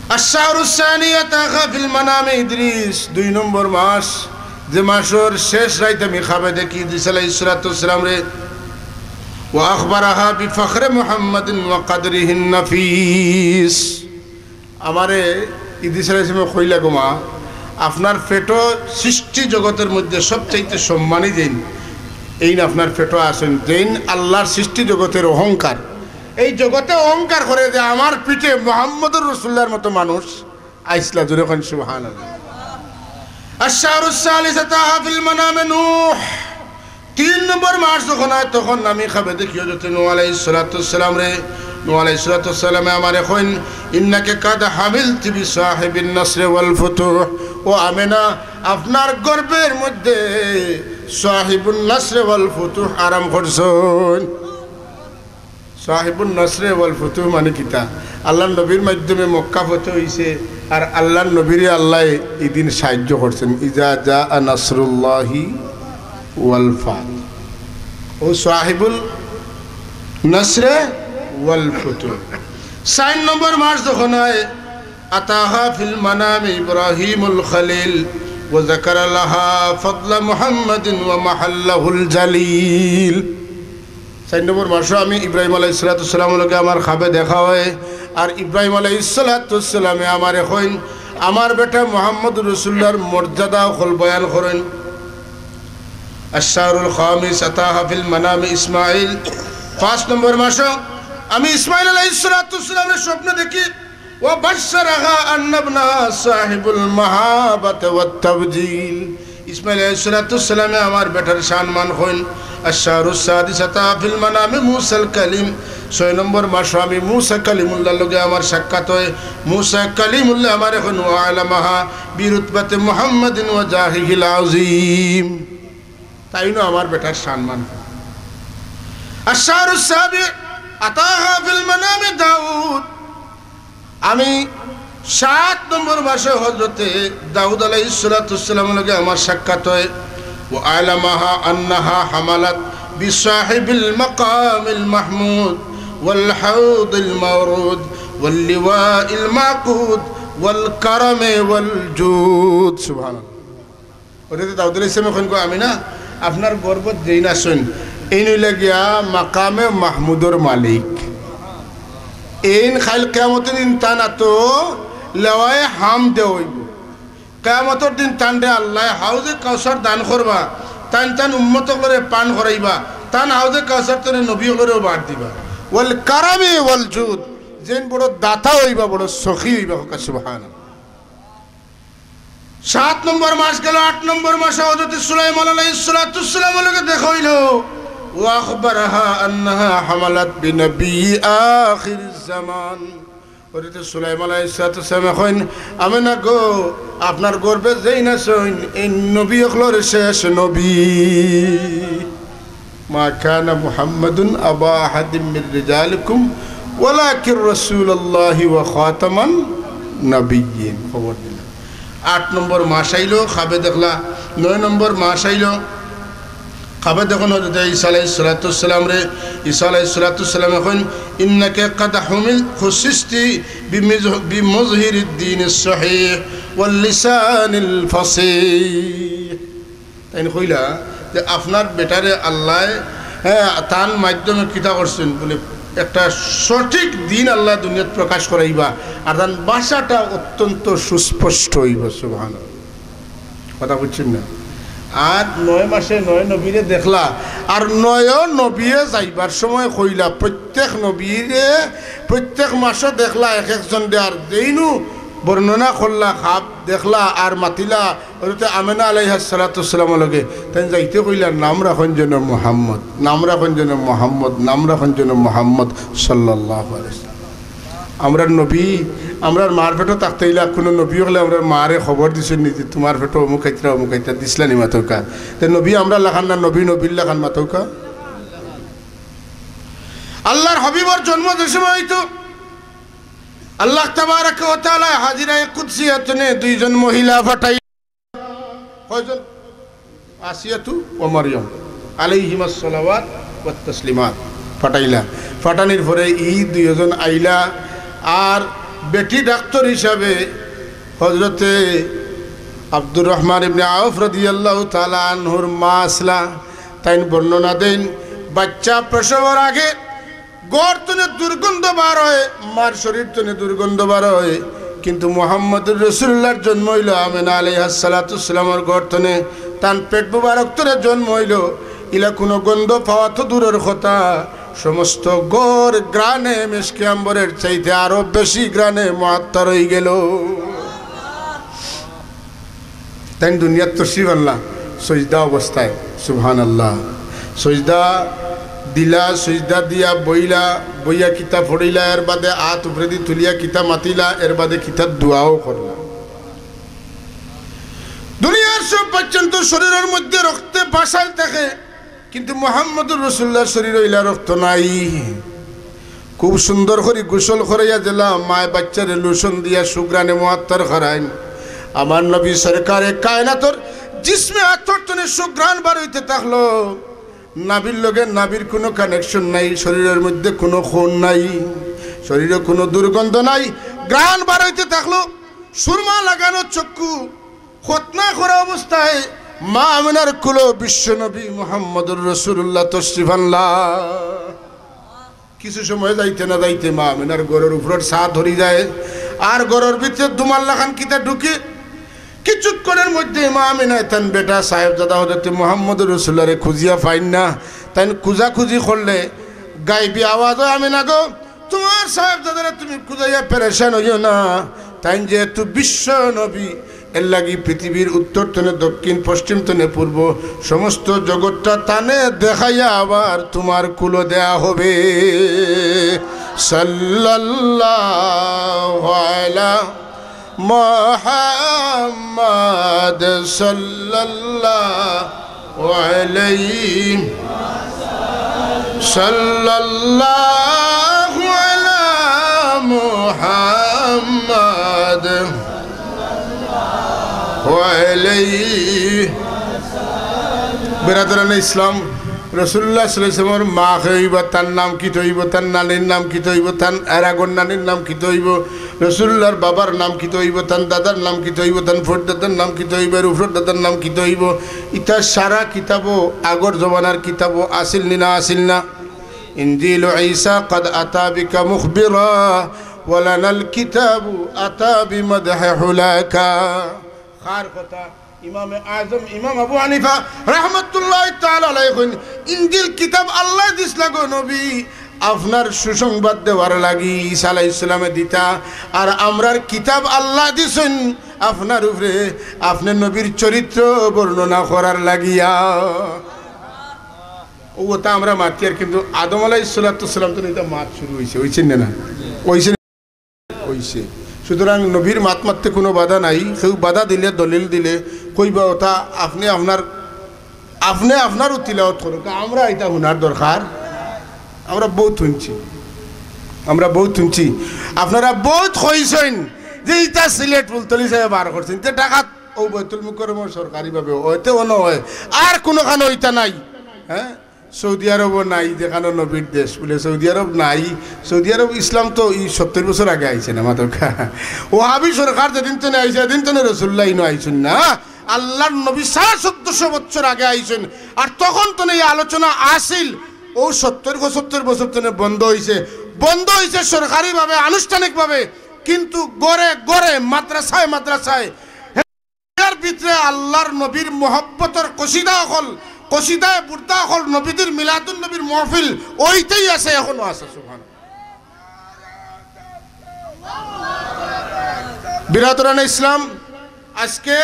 আশ-শাহরুস সানি আতাহা ফিল মানামে ইদ্রিস, দুই নম্বর মাস, যে মাসর শেষ রাইত আমি খাবে দেখি ইদ্রিস আলাইহিস সালাতু ওয়াস সালামরে। ওয়া আখবারাহা বিফখরে মুহাম্মাদিন ওয়া কদরিহিন নাফিস। আমারে ইদ্রিস আলাইহিস সালামে কইলা, "গো মা, আপনার পেটো সৃষ্টি জগতের মধ্যে সবচাইতে সম্মানী যেইন, এইন আপনার পেটো আছইন, যেইন আল্লাহর সৃষ্টি জগতের অহংকার।" এই জগতে অহংকার করে যে আমার পিঠে মুহাম্মদুর রাসূলুল্লাহর মতো মানুষ আইছলা। জুরে কইন সুবহানাল্লাহ। আশ-শাহরুস সালিস আতাহা ফিল মানামে নূহ। তিন নম্বর মাস যখন অয়, তখন আমি খাবে দেখি হযরত নূহ আলাইহিস সালাতু ওয়াস সালামরে। নূহ আলাইহিস সালাতু ওয়াস সালামে আমারে কইন, "ইন্নাকে কাদ হামিলতি বিসাহিবিন নাসরে ওয়াল ফুতুহ।" ও আমেনা, আপনার গর্ভের মধ্যে সাহিবুন নাসরে ওয়াল ফুতুহ আরাম করছইন। সাহিবুন নাসরে ওয়াল ফুতুহ মানে কিতা? আল্লাহর নবীর মাধ্যমে মক্কা ফতহ অইছে, আর আল্লাহর নবীরে আল্লায় ইদিন সাহায্য করছইন। ইজা জাআ নাসরুল্লাহি ওয়াল ফাতহ। ও সাহিবুল নাসরে ওয়াল ফুতুহ। চাইর নম্বর মাস যখন অয়, আতাহা ফিল মানামি ইব্রাহিমুল খলিল ওয়া যাকারা লাহা ফাদলা মুহাম্মাদিন ওয়া মাহাল্লাহুল জালিল। চাইর নম্বর মাসো আমি ইব্রাহিম আলাইহিস সালাতু ওয়াস সালামর লগে আমার খাবে দেখা অয়। আর ইব্রাহিম আলাইহিস সালাতু ওয়াস সালামে আমারে কইন, আমার বেটা মুহাম্মদুর রাসূলুল্লাহর মর্যাদা অকল বয়ান করইন। আশ-শাহরুল খামিস আতাহা ফিল মানামি ইসমাইল। পাঁচ নম্বর মাসো আমি ইসমাইল আলাইহিস সালাতু ওয়াস সালামরে স্বপ্নে দেখি। ওয়া বাশশারাহা আন্না ইবনাহা সাহিবুল মাহাবাতি ওয়াত তাবজিল। ইসমাইল আলাইহিস সালাতু ওয়াস সালামে আমার বেটার শান মান কইন। আশ-শাহরুস সাদিস আতা ফিল মানামি মুসাল কালিম। ছয় নম্বর মাসো আমি মুসা কালিমুল্লাহর লগে আমার সাক্ষাৎ অয়। মুসা কালিমুল্লাহ আমারে কইন, "ওয়া আলামাহা বিরুতবাতি মুহাম্মাদিন ওয়া জাহিহিল আযীম।" তাইনও আমার বেটার শান মান। আশ-শাহরুস সাবি আতাহা ফিল মানামি দাউদ। আমি সাত নম্বর মাসো হযরতে দাউদ আলাইহিস সালাতু ওয়াস সালামর লগে আমার সাক্ষাৎ অয়। ওয়া আলামাহা আন্নাহা হামালাত বিসাহিবিল মাকামিল মাহমুদ ওয়াল হাউদিল মাওরুদ ওয়াল লিওয়াইল মাকুদ ওয়াল কারামে ওয়াল জুদ। সুবহানাল্লাহ। হযরতে দাউদ আলাইহিস সালামে কইন, "গো আমিনা, আপনার গর্ভত যেইন আছইন, এইন অইলা গিয়া মাকামে মাহমুদর মালিক। এইন কাইল কিয়ামতর দিন তান আতো লেওয়ায়ে হামদে অইবো। কিয়ামতর দিন তানরে আল্লায় হাউজে কাউসার দান করবা, তান তান উম্মত অকলরে পান করাইবা, তান হাউজে কাউসার তনে নবী অকলরেও বাট দিবা। ওয়াল কারামে ওয়াল জুদ, যেইন বড় দাতা অইবা, বড় সখী অইবা।" কউক্কা সুবহানাল্লাহ। সাত নম্বর মাস গেল, আট নম্বর মাসো হযরতে সুলাইমান আলাইহিস সালাতু ওয়াস সালামর লগে দেখা অইলো। وأخبرها أنها حملت بنبي آخر الزمان. হযরতে সুলাইমান আলাইহিস সালাতু ওয়াস সালামে কইন, "আমেনা গো, আপনার গর্ভে যেইন আছইন, এইন নবী অকলর শেষ নবী।" ما كان محمد أبا أحد من رجالكم ولكن رسول الله وخاتم النبيين। খবর দিলা। আট নম্বর মাস আইলো, খাবে দেখলা। নয় নম্বর মাস আইলো, খাবে দেখইন হযরতে ঈসা আলাইহিস সালাতু ওয়াস সালামরে। ঈসা আলাইহিস সালাতু ওয়াস সালামে কইন, "إنك قد حمل خصصت بمظ- بمظهر الدين الصحيح واللسان الفصيح।" তাইন কইলা যে, "আপনার বেটারে আল্লায়, হ্যাঁ, তান মাধ্যমে কিতা করছইন?" বলে, "একটা সঠিক দিন আল্লায় দুনিয়াত প্রকাশ করাইবা, আর তান ভাষাটা অত্যন্ত সুস্পষ্ট অইবো।" সুবহানাল্লাহ। কথা বুঝছইন না? আর নয় মাসে নয় নবীরে দেখলা, আর নয় নবিয়ে যাইবার সময় কইলা, প্রত্যেক নবীরে প্রত্যেক মাসো দেখলা এক একজনরে, আর যেইনু বর্ণনা করলা, খাব দেখলা আর মাতিলা, হযরতে আমেনা আলাইহাস সালাতু ওয়াস সালামর লগে, তাইন যাইতে কইলা, "নাম রাখইন যেন মোহাম্মদ, নাম রাখইন যেন মোহাম্মদ, নাম রাখইন যেন মোহাম্মদ সাল্লাল্লাহু আলাইহি ওয়াসাল্লাম।" আমরার নবী, আমরার মার পেটো থাকতে ইলা কুনু নবী অকলে আমরার মারে খবর দিছইন নি যে, "তুমার পেটো অমুক আইতরা, অমুক আইতরা", দিছলা নি মাতউক্কা? তে নবী আমরার লাখান না, নবী নবীর লাখান মাতউক্কা? আল্লার হাবিবর জন্ম যে সময় অইতো, আল্লাহ তাবারাকা ওয়া তাআলা হাজিরায়ে কুদসিয়াত থনে দুইজন মহিলা পাঠাই কয়জন? আসিয়াতু ওয়া মারিয়াম আলাইহিমাস সালাওয়াত ওয়াত তাসলিমাত পাঠাইলা। পাঠানির পরে ই দুইজন আইলা, আর বেটি ডাক্তার হিসাবে হযরতে আব্দুর রহমান ইবনে আউফ রাদিয়াল্লাহু তাআলা আনহুর মা আছলা। তাইন বর্ণনা দেইন, বাচ্চা প্রসবর আগে ঘর থনে দুর্গন্ধ বার অয়, মার শরীর থনে দুর্গন্ধ বার অয়, কিন্তু মুহাম্মদুর রাসূলুল্লাহর জন্ম অইলো, আমেনা আলাইহাস সালাতু ওয়াস সালামর ঘর থনে, তান পেট মুবারক থনে জন্ম অইলো। ইলা কুনু গন্ধ পাওয়া তো দূরর কথা, সমস্ত ঘর ঘ্রাণে মিশকে আম্বরের চাইতে আরো বেশি ঘ্রাণে মুআত্তার অইগেলো। তাইন দুনিয়াত তশরিফ আনলা সইজদা অবস্থায়, সুবহানাল্লাহ। সইজদা দিলা, সইজদা দিয়া বইলা, বইয়া কিতা পড়িলা, এর বাদে আত উপরেদি তুলিয়া কিতা মাতিলা, এর বাদে কিতা দোয়াও করলা। দুনিয়ার সব বাচ্চাইন্তর শরীরর মধ্যে রক্তে ভাসাইল থাকে, কিন্তু মুহাম্মদুর রাসূলুল্লাহর শরীরো ইলা রক্ত নাই। খুব সুন্দর করি গোসল করাইয়া দিলা, মায় বাচ্চারে লোশন দিয়া সুঘ্রাণে মুআত্তার করাইন। আমার নবী সরকারে কায়নাতর জিসমে আতর থনে সুঘ্রাণ বার অইতে থাকলো। নাভির লগে নাভির কুনু connection নাই, শরীরর মধ্যে কুনু খুন নাই, শরীরো কুনু দুর্গন্ধ নাই, ঘ্রাণ বার অইতে থাকলো। সুরমা লাগানো চক্ষু, খতনা করা অবস্থায় মা আমিনার কুলো বিশ্বনবী মুহাম্মদুর রাসূলুল্লাহ তশরিফ আনলা। কিছু সময় যাইতে না যাইতে মা আমিনার ঘরর উপরর ছাদ হরি যায়, আর ঘরর ভিতরে ধুমার লাখান কিতা ঢুকে। কিছুক্ষণর মধ্যে মা আমিনায় তান বেটা সাহেবজাদা হযরতে মুহাম্মদুর রাসূলুল্লাহরে খুঁজিয়া পাইন না। তাইন খুঁজাখুঁজি করলে গাইবি আওয়াজ অয়, "আমিনা গো, তুমার সাহেবজাদারে তুমি খুঁজাইয়া পেরেশান অইও না। তাইন যেহেতু বিশ্বনবী, এর লাগি পৃথিবীর উত্তর থনে দক্ষিণ, পশ্চিম থনে পূর্ব, সমস্ত জগৎটা তানে দেখাইয়া আবার তুমার কুলো দেয়া হবে।" সাল্লাল্লাহু আলা মুহাম্মদ সাল্লাল্লাহু আলাইহি, সাল্লাল্লাহু আলা মুহাম্মদ ওয়া আলাইহি। বেরাদরানে ইসলাম, রাসূলুল্লাহ সাল্লাল্লাহু আলাইহি ওয়াসাল্লামর মা কে অইবা, তান নাম কিতা অইবো, তান নানির নাম কিতা অইবো, তান এর আগর নানির নাম কিতা অইবো, রাসূলুল্লাহর বাবার নাম কিতা অইবো, তান দাদার নাম কিতা অইবো, তান ফরদাদার নাম কিতা অইবো, এর উপরর দাদার নাম কিতা অইবো, ইতা সারা কিতাবো, আগর জমানার কিতাবো আছিল নি না আছিল না? ইনজিলু ঈসা ক্বাদ আতা বিকা মুখবিরা, ওয়া লানাল কিতাবু আতা বিমাদহি হুলাকা। কার কথা? ইমামে আজম ইমাম আবু হানিফা রাহমাতুল্লাহি তাআলা আলাইহি কইন, "ইনজিল কিতাব আল্লায় দিছলা গো নবী, আপনার সুসংবাদ দেওয়ার লাগি ঈসা আলাইহিস সালামে দিতা, আর আমরার কিতাব আল্লায় দিছইন আপনার উপরে, আপনে নবীর চরিত্র বর্ণনা করার লাগিয়া।" ও ওটা আমরা মাতিয়ার, কিন্তু আদম আলাইহিস সালাতু ওয়াস সালাম তো এটা মাত শুরু অইছে, অইছে না, না? অইছে, অইছে। সুতরাং নবীর মাত মাততে কুনু বাধা নাই। কেউ বাধা দিলে, দলিল দিলে, কইবা ওটা আপনে আপনার, আপনে আপনারও তিলাওয়াত করউক্কা, আমরা এটা হুনার দরকার। আমরা বউত হুনছি, আমরা বউত হুনছি। আপনারা বউত কইছইন যে ইটা সিলেট ফুলতলি সাহেব বার করছইন, তে ঢাকাত ও বায়তুল মুকাররমর সরকারিভাবে অয়, তে অনো অয়, আর কুনুখানো ইটা নাই। হ্যাঁ, সৌদি আরবও নাই, যেখানো নবীর দেশ বুলে সৌদি আরব নাই। সৌদি আরব ইসলাম তো ই সত্তইর বছর আগে আইছে না, মাতউক্কা। ওহাবি সরকার যেদিন তনে আইছে, এদিন তনে রসুল্লাহ ইনো আইছইন না। আল্লার নবী সাড়ে চোদ্দশো বছর আগে আইছইন। আর তখন তনে ই আলোচনা আছিল, ও সত্তইর, পঁচাত্তইর বছর তনে বন্ধ অইছে। বন্ধ অইছে সরকারিভাবে, আনুষ্ঠানিকভাবে, কিন্তু ঘরে ঘরে, মাদ্রাসায় মাদ্রাসায় এর ভিতরে আল্লার নবীর মহব্বতর কসিদা অকল, কসিদায়ে বুর্দা অকল, নবীজির মিলাদুন নবীর মহফিল অইতেই আছে, এখনো আছে। সুবহান। বিরাদরানে ইসলাম, আজকে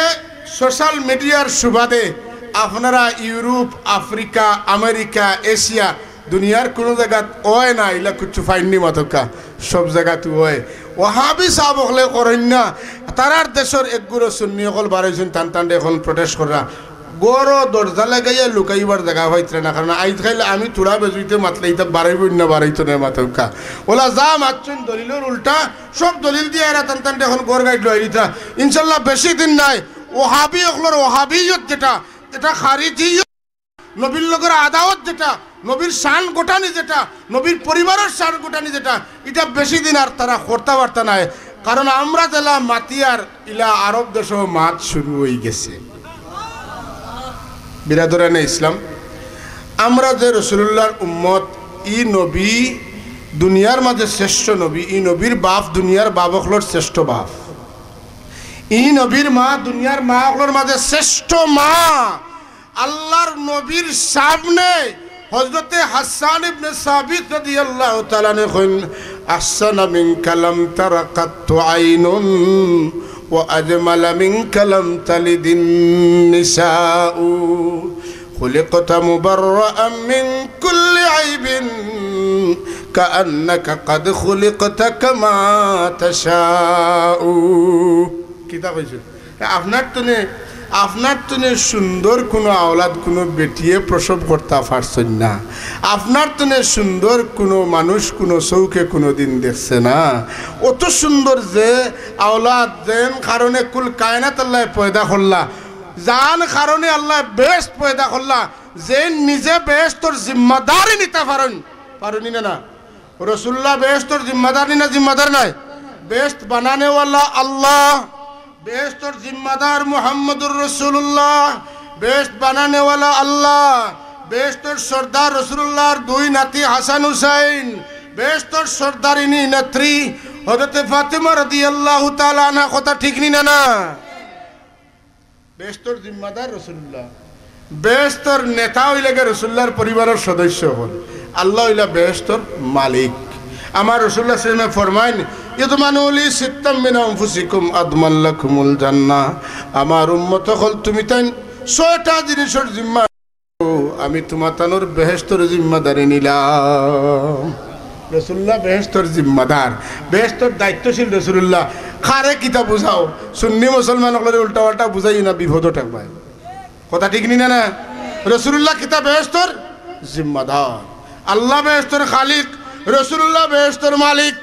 সোশ্যাল মিডিয়ার সুবাদে আপনারা ইউরোপ, আফ্রিকা, আমেরিকা, এশিয়া, দুনিয়ার কুনু জাগাত অয় না, ইলা কুচ্ছু ফাইননি মাতউক্কা, সব জাগাত অয়। ওহাবি সাব অকলে করইন না, তারার দেশর একগুরু সুন্নি অকল বার অইছইন, তান তানরে এখন প্রটেস্ট কররা। ঘরো দরজা লাগাইয়া লুকাইবার জাগা পাইতরা না, কারণ আইজ খাইলে আমি থুড়া বেজুইতে মাতলে ইতা বাড়াইবইন না, বাড়াইতো না মাতউক্কা। ওলা যা মাতছইন দলিলর উল্টা, সব দলিল দিয়া এরা তান তানরে এখন ঘর গাইড লই দিতরা। ইনশাল্লাহ বেশি দিন নাই, ওহাবি অকলর ওহাবিয়ত যেটা, এটা খারিজিয়ত। নবীর লগর আদাওয়াত যেটা, নবীর শান ঘটানি যেটা, নবীর পরিবারর শান ঘটানি যেটা, ইটা বেশি দিন আর তারা করতা পারতা নায়। কারণ আমরা যেলা মাতিয়ার, ইলা আরব দেশো মাত শুরু অইগেছে। বিরাদরানে ইসলাম, আমরা যে রসুলুল্লাহর উম্মত, ই নবী দুনিয়ার মাঝে শ্রেষ্ঠ নবী, ই নবীর বাপ দুনিয়ার বাপ অকলর শ্রেষ্ঠ বাপ, ই নবীর মা দুনিয়ার মা অকলর মাঝে শ্রেষ্ঠ মা। আল্লার নবীর সামনে হযরতে হাসান ইবনে সাবিত রাদিয়াল্লাহু তাআলা আনহু কইন, "আহসানা মিনকা লাম তারা কাত্তু আইনুন ওয়া আজমালা মিনকা লাম তালিদিন নিসাউ। খুলিকতা মুবাররাআম মিন কুল্লি আইবিন কাআন্নাকা কাদ খুলিকতা কামা তাশাউ।" কিতা কইছে? আপনার তনে, আপনার তনে সুন্দর কুনু আওলাদ কুনু বেটিয়ে প্রসব করতা পারছইন না। আপনার তনে সুন্দর কুনু মানুষ কুনু চউখে কুনুদিন দেখছে না। অত সুন্দর যে আওলাদ, যেন কারণে কুল কায়নাত আল্লায় পয়দা করলা, যান কারণে আল্লায় বেহেশত পয়দা করলা, যে নিজে বেহেশতর জিম্মাদারি নিতা পারইন, পারইন নি না, না? রসুল্লাহ বেহেশতর জিম্মাদার নি না, জিম্মাদার নায়? বেহেশত বানানেওয়ালা আল্লাহ, বেহেশতর জিম্মাদার মুহাম্মদুর রসুলুল্লাহ, বেহেশত বানানেওয়ালা আল্লাহ, বেহেশতর সর্দার রসুলুল্লাহর দুই নাতি হাসান হুসাইন, বেহেশতর সর্দারিনী নেত্রী হযরতে ফাতেমা রাদিয়াল্লাহু তাআলা আনহা। কথা ঠিক নি না, না? বেহেশতর জিম্মাদার রসুলুল্লাহ। বেহেশতর নেতা অইলা গিয়া রসুলুল্লাহর পরিবারর সদস্য অকল। আল্লাহ অইলা বেহেশতর মালিক। আমার রসুলুল্লাহ সাল্লাল্লাহু আলাইহি ওয়াসাল্লামে ফরমাইন, "ইদমানু লি সিত্তাম মিন আনফুসিকুম আদমান লাকুমুল জান্নাহ।" আমার উম্মত অকল, তুমি তাইন ছয়টা জিনিসর জিম্মা আমি তুমাতানর বেহেশতর জিম্মাদারি নিলাম। রসুলুল্লাহ বেহেশতর জিম্মাদার, বেহেশতর দায়িত্বশীল রসুলুল্লাহ। কারে কিতা বুঝাও, সুন্নি মুসলমান অকলরে উল্টা পাল্টা বুঝাইও না, বিপদো ঠেকবায়। কথা ঠিক নি না, না? রসুলুল্লাহ কিতা বেহেশতর জিম্মাদার, আল্লাহ বেহেশতর খালিক, রসুলুল্লাহ বেহেশতর মালিক।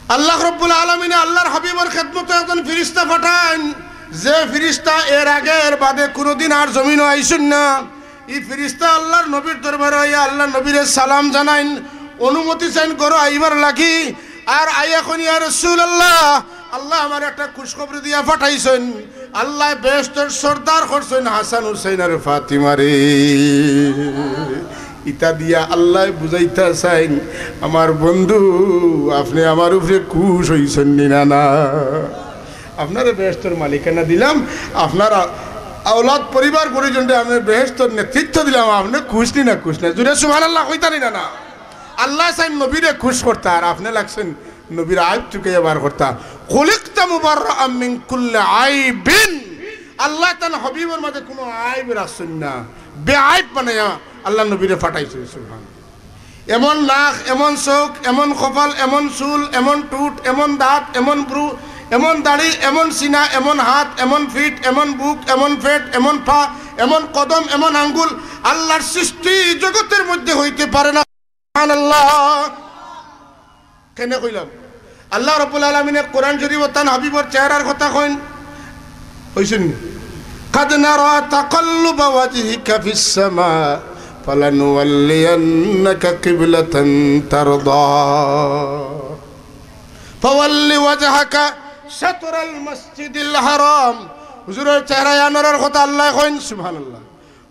আল্লাহ রব্বুল আলামিনে আল্লাহর হাবিবর খেদমতো একজন ফিরিস্তা পাঠাইন, যে ফিরিস্তা এর আগে এর বাদে কুনুদিন আর জমিনো আইছইন না। ই ফিরিস্তা আল্লাহর নবীর দরবারো আইয়া আল্লাহর নবীরে সালাম জানাইন, অনুমতি চাইন ঘরো আইবার লাগি। আর আইয়া কইন, "ইয়া রাসূলুল্লাহ, আল্লায় আমারে একটা খুশখবরি দিয়া পাঠাইছইন।" আল্লায় বেহেশতর সর্দার করছইন হাসান হুসাইন আর ফাতিমারে। ইতা দিয়া আল্লায় বুঝাইতা চাইন, "আমার বন্ধু, আপনে আমার উপরে খুশ অইছইন নি না, না? আপনারে বেহেশতর মালিকানা দিলাম, আপনার আ-, আওলাদ পরিবার পরিজনরে আমি বেহেশতর নেতৃত্ব দিলাম, আপনে খুশ নি না, খুশ না?" জুরে সুবহানাল্লাহ কইতা নি না, না? আল্লায় চাইন নবীরে খুশ করতা, আর আপনে লাগছইন নবীর আইব চুকাইয়া বার করতা। "খুলিকতা মুবাররাআম মিন কুল্লি আইবিন।" আল্লায় তান হাবিবর মাঝে কুনু আইব রাখছইন না, বেআইব বানাইয়া আল্লার নবীরে পাঠাইছইন। সুবহান। এমন নাক, এমন চউখ, এমন কপাল, এমন চুল, এমন ঠুট, এমন দাঁত, এমন ভ্রু, এমন দাড়ি, এমন সিনা, এমন হাত, এমন ফিট, এমন বুক, এমন পেট, এমন পা, এমন কদম, এমন আঙ্গুল, আল্লার সৃষ্টি জগতর মধ্যে অইতে পারে না। সুবহানাল্লাহ। কেনে কইলাম? আল্লাহ রাব্বুল আলামিনে কোরআন শরীফো তান হাবিবর চেহারার কথা কইন, কইছইন নি? قد نرى تقلب وجهك في السماء فلنولينك قبلة ترضاها فول وجهك شطر المسجد الحرام। হুজুরর চেহারা আনোয়ারর কথা আল্লায় কইন, সুবহানাল্লাহ।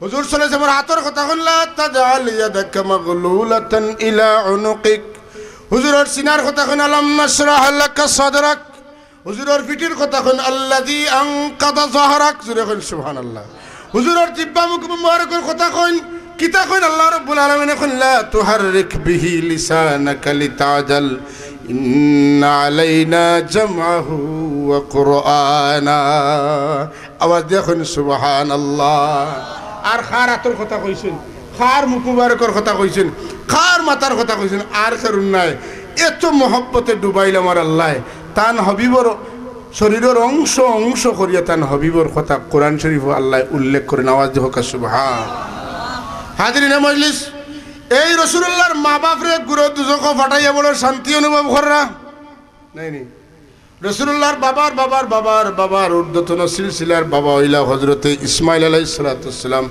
হুজুর সাল্লাল্লাহু আলাইহি ওয়াসাল্লামর আতর কথা কইন, لا تجعل يدك مغلولة إلى عنقك। হুজুরর সিনার কথা কইন, ألم نشرح لك صدرك। হুজুরর পিঠির কথা কইন, الذي أنقض ظهرك। জোরে কইন, সুবহানাল্লাহ। হুজুরর জিব্বা মুখ মুবারকর কথা কইন, কিতা কইন? আল্লাহ রাব্বুল আলামিনে কইন, لا تحرك به لسانك لتعجل إن علينا جمعه وقرآنه। আওয়াজ দিয়া কইন, সুবহানাল্লাহ। আর কার আতর কথা কইছইন, কার মুখ মুবারকর কথা কইছইন, কার মাথার কথা কইছইন, আর কেউর নায়। এত মহব্বতে ডুবাইল আমার আল্লায়। তান হাবিবর শরীরর অংশ অংশ করিয়া তান হাবিবর কথা কোরআন শরীফো আল্লায় উল্লেখ করইন। আওয়াজ দিয়া কউক্কা সুবহান। হাজিরিনে মজলিস, এই রাসুলুল্লাহর মা-বাফরে গুরু দুজখো পাঠাইয়া বড় শান্তি অনুভব কররা নায়নি? রাসুলুল্লাহর বাবার বাবার বাবার বাবার ঊর্ধ্বতন সিলসিলার বাবা অইলা হযরতে ইসমাইল আলাইহিস সালাতু ওয়াস সালাম।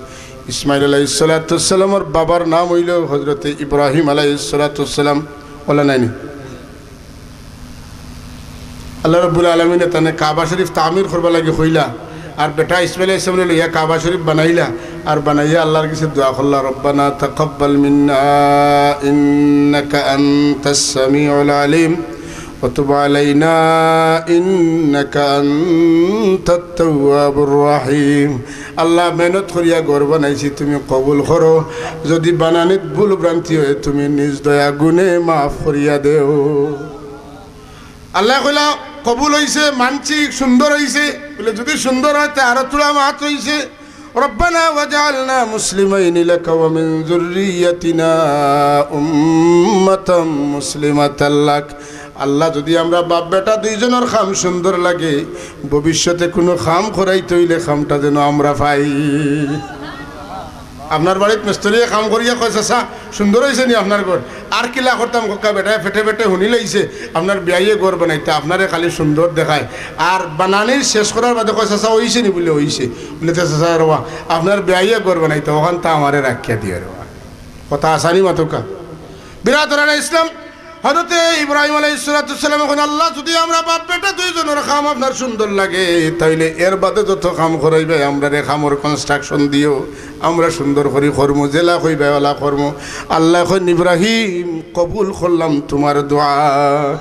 ইসমাইল আলাইহিস সালাতু ওয়াস সালামর বাবার নাম অইলো হযরতে ইব্রাহিম আলাইহিস সালাতু ওয়াস সালাম। অলা নায়নি? আল্লাহ রাব্বুল আলামিনে তানে কাবা শরীফ তামির করবার লাগি কইলা, আর বেটা ইসমাইল আলাইহিস সালামরে লইয়া কাবা শরীফ বানাইলা, আর বানাইয়া আল্লাহর গেছে দোয়া করলা, ربنا تقبل منا إنك أنت السميع العليم وتب علينا إنك أنت التواب الرحيم। আল্লাহ, মেহনত করিয়া ঘর বানাইছি, তুমি কবুল করো। যদি বানানিত ভুল ভ্রান্তি অয়, তুমি নিজ দয়া গুণে মাফ করিয়া দেও। আল্লায় কইলা, কবুল অইছে, মানছি, সুন্দর অইছে। বলে, যদি সুন্দর অয়, তে আরো থুড়া মাত অইছে। ربنا واجعلنا مسلمين لك ومن ذريتنا أمة مسلمة لك। আল্লাহ, যদি আমরা বাপ বেটা দুইজনর কাম সুন্দর লাগে, ভবিষ্যতে কুনু কাম করাইতে অইলে কামটা যেন আমরা পাই। আপনার বাড়িত মিস্ত্রিয়ে কাম করিয়া কয়, "চাচা, সুন্দর অইছে নি আপনার ঘর?" আর কিলা করতাম কউক্কা, বেটায় পেটে পেটে হুনিলাইছে, আপনার বিয়াইয়ে ঘর বানাইতা, আপনারে খালি সুন্দর দেখায়। আর বানানি শেষ করার বাদে কয়, "চাচা, অইছে নি?" বলে, "অইছে।" বলে, "তে চাচা রেবা, আপনার বিয়াইয়ে ঘর বানাইতা, অখানতা আমারে রাখিয়া দিও রেবা।" কথা আছানি মাতউক্কা। বিরাদরানে ইসলাম, হযরতে ইব্রাহিম আলাইহিস সালাতু ওয়াস সালামে কইন, "আল্লাহ, যদি আমরা বাপ বেটা দুইজনর কাম আপনার সুন্দর লাগে, তাইলে এর বাদে যত কাম করাইবায়, আমরারে কামর construction দিও, আমরা সুন্দর করি করমু, যেলা কইবায় অলা করমু।" আল্লায় কইন, "ইব্রাহিম, কবুল করলাম তুমার দোয়া।"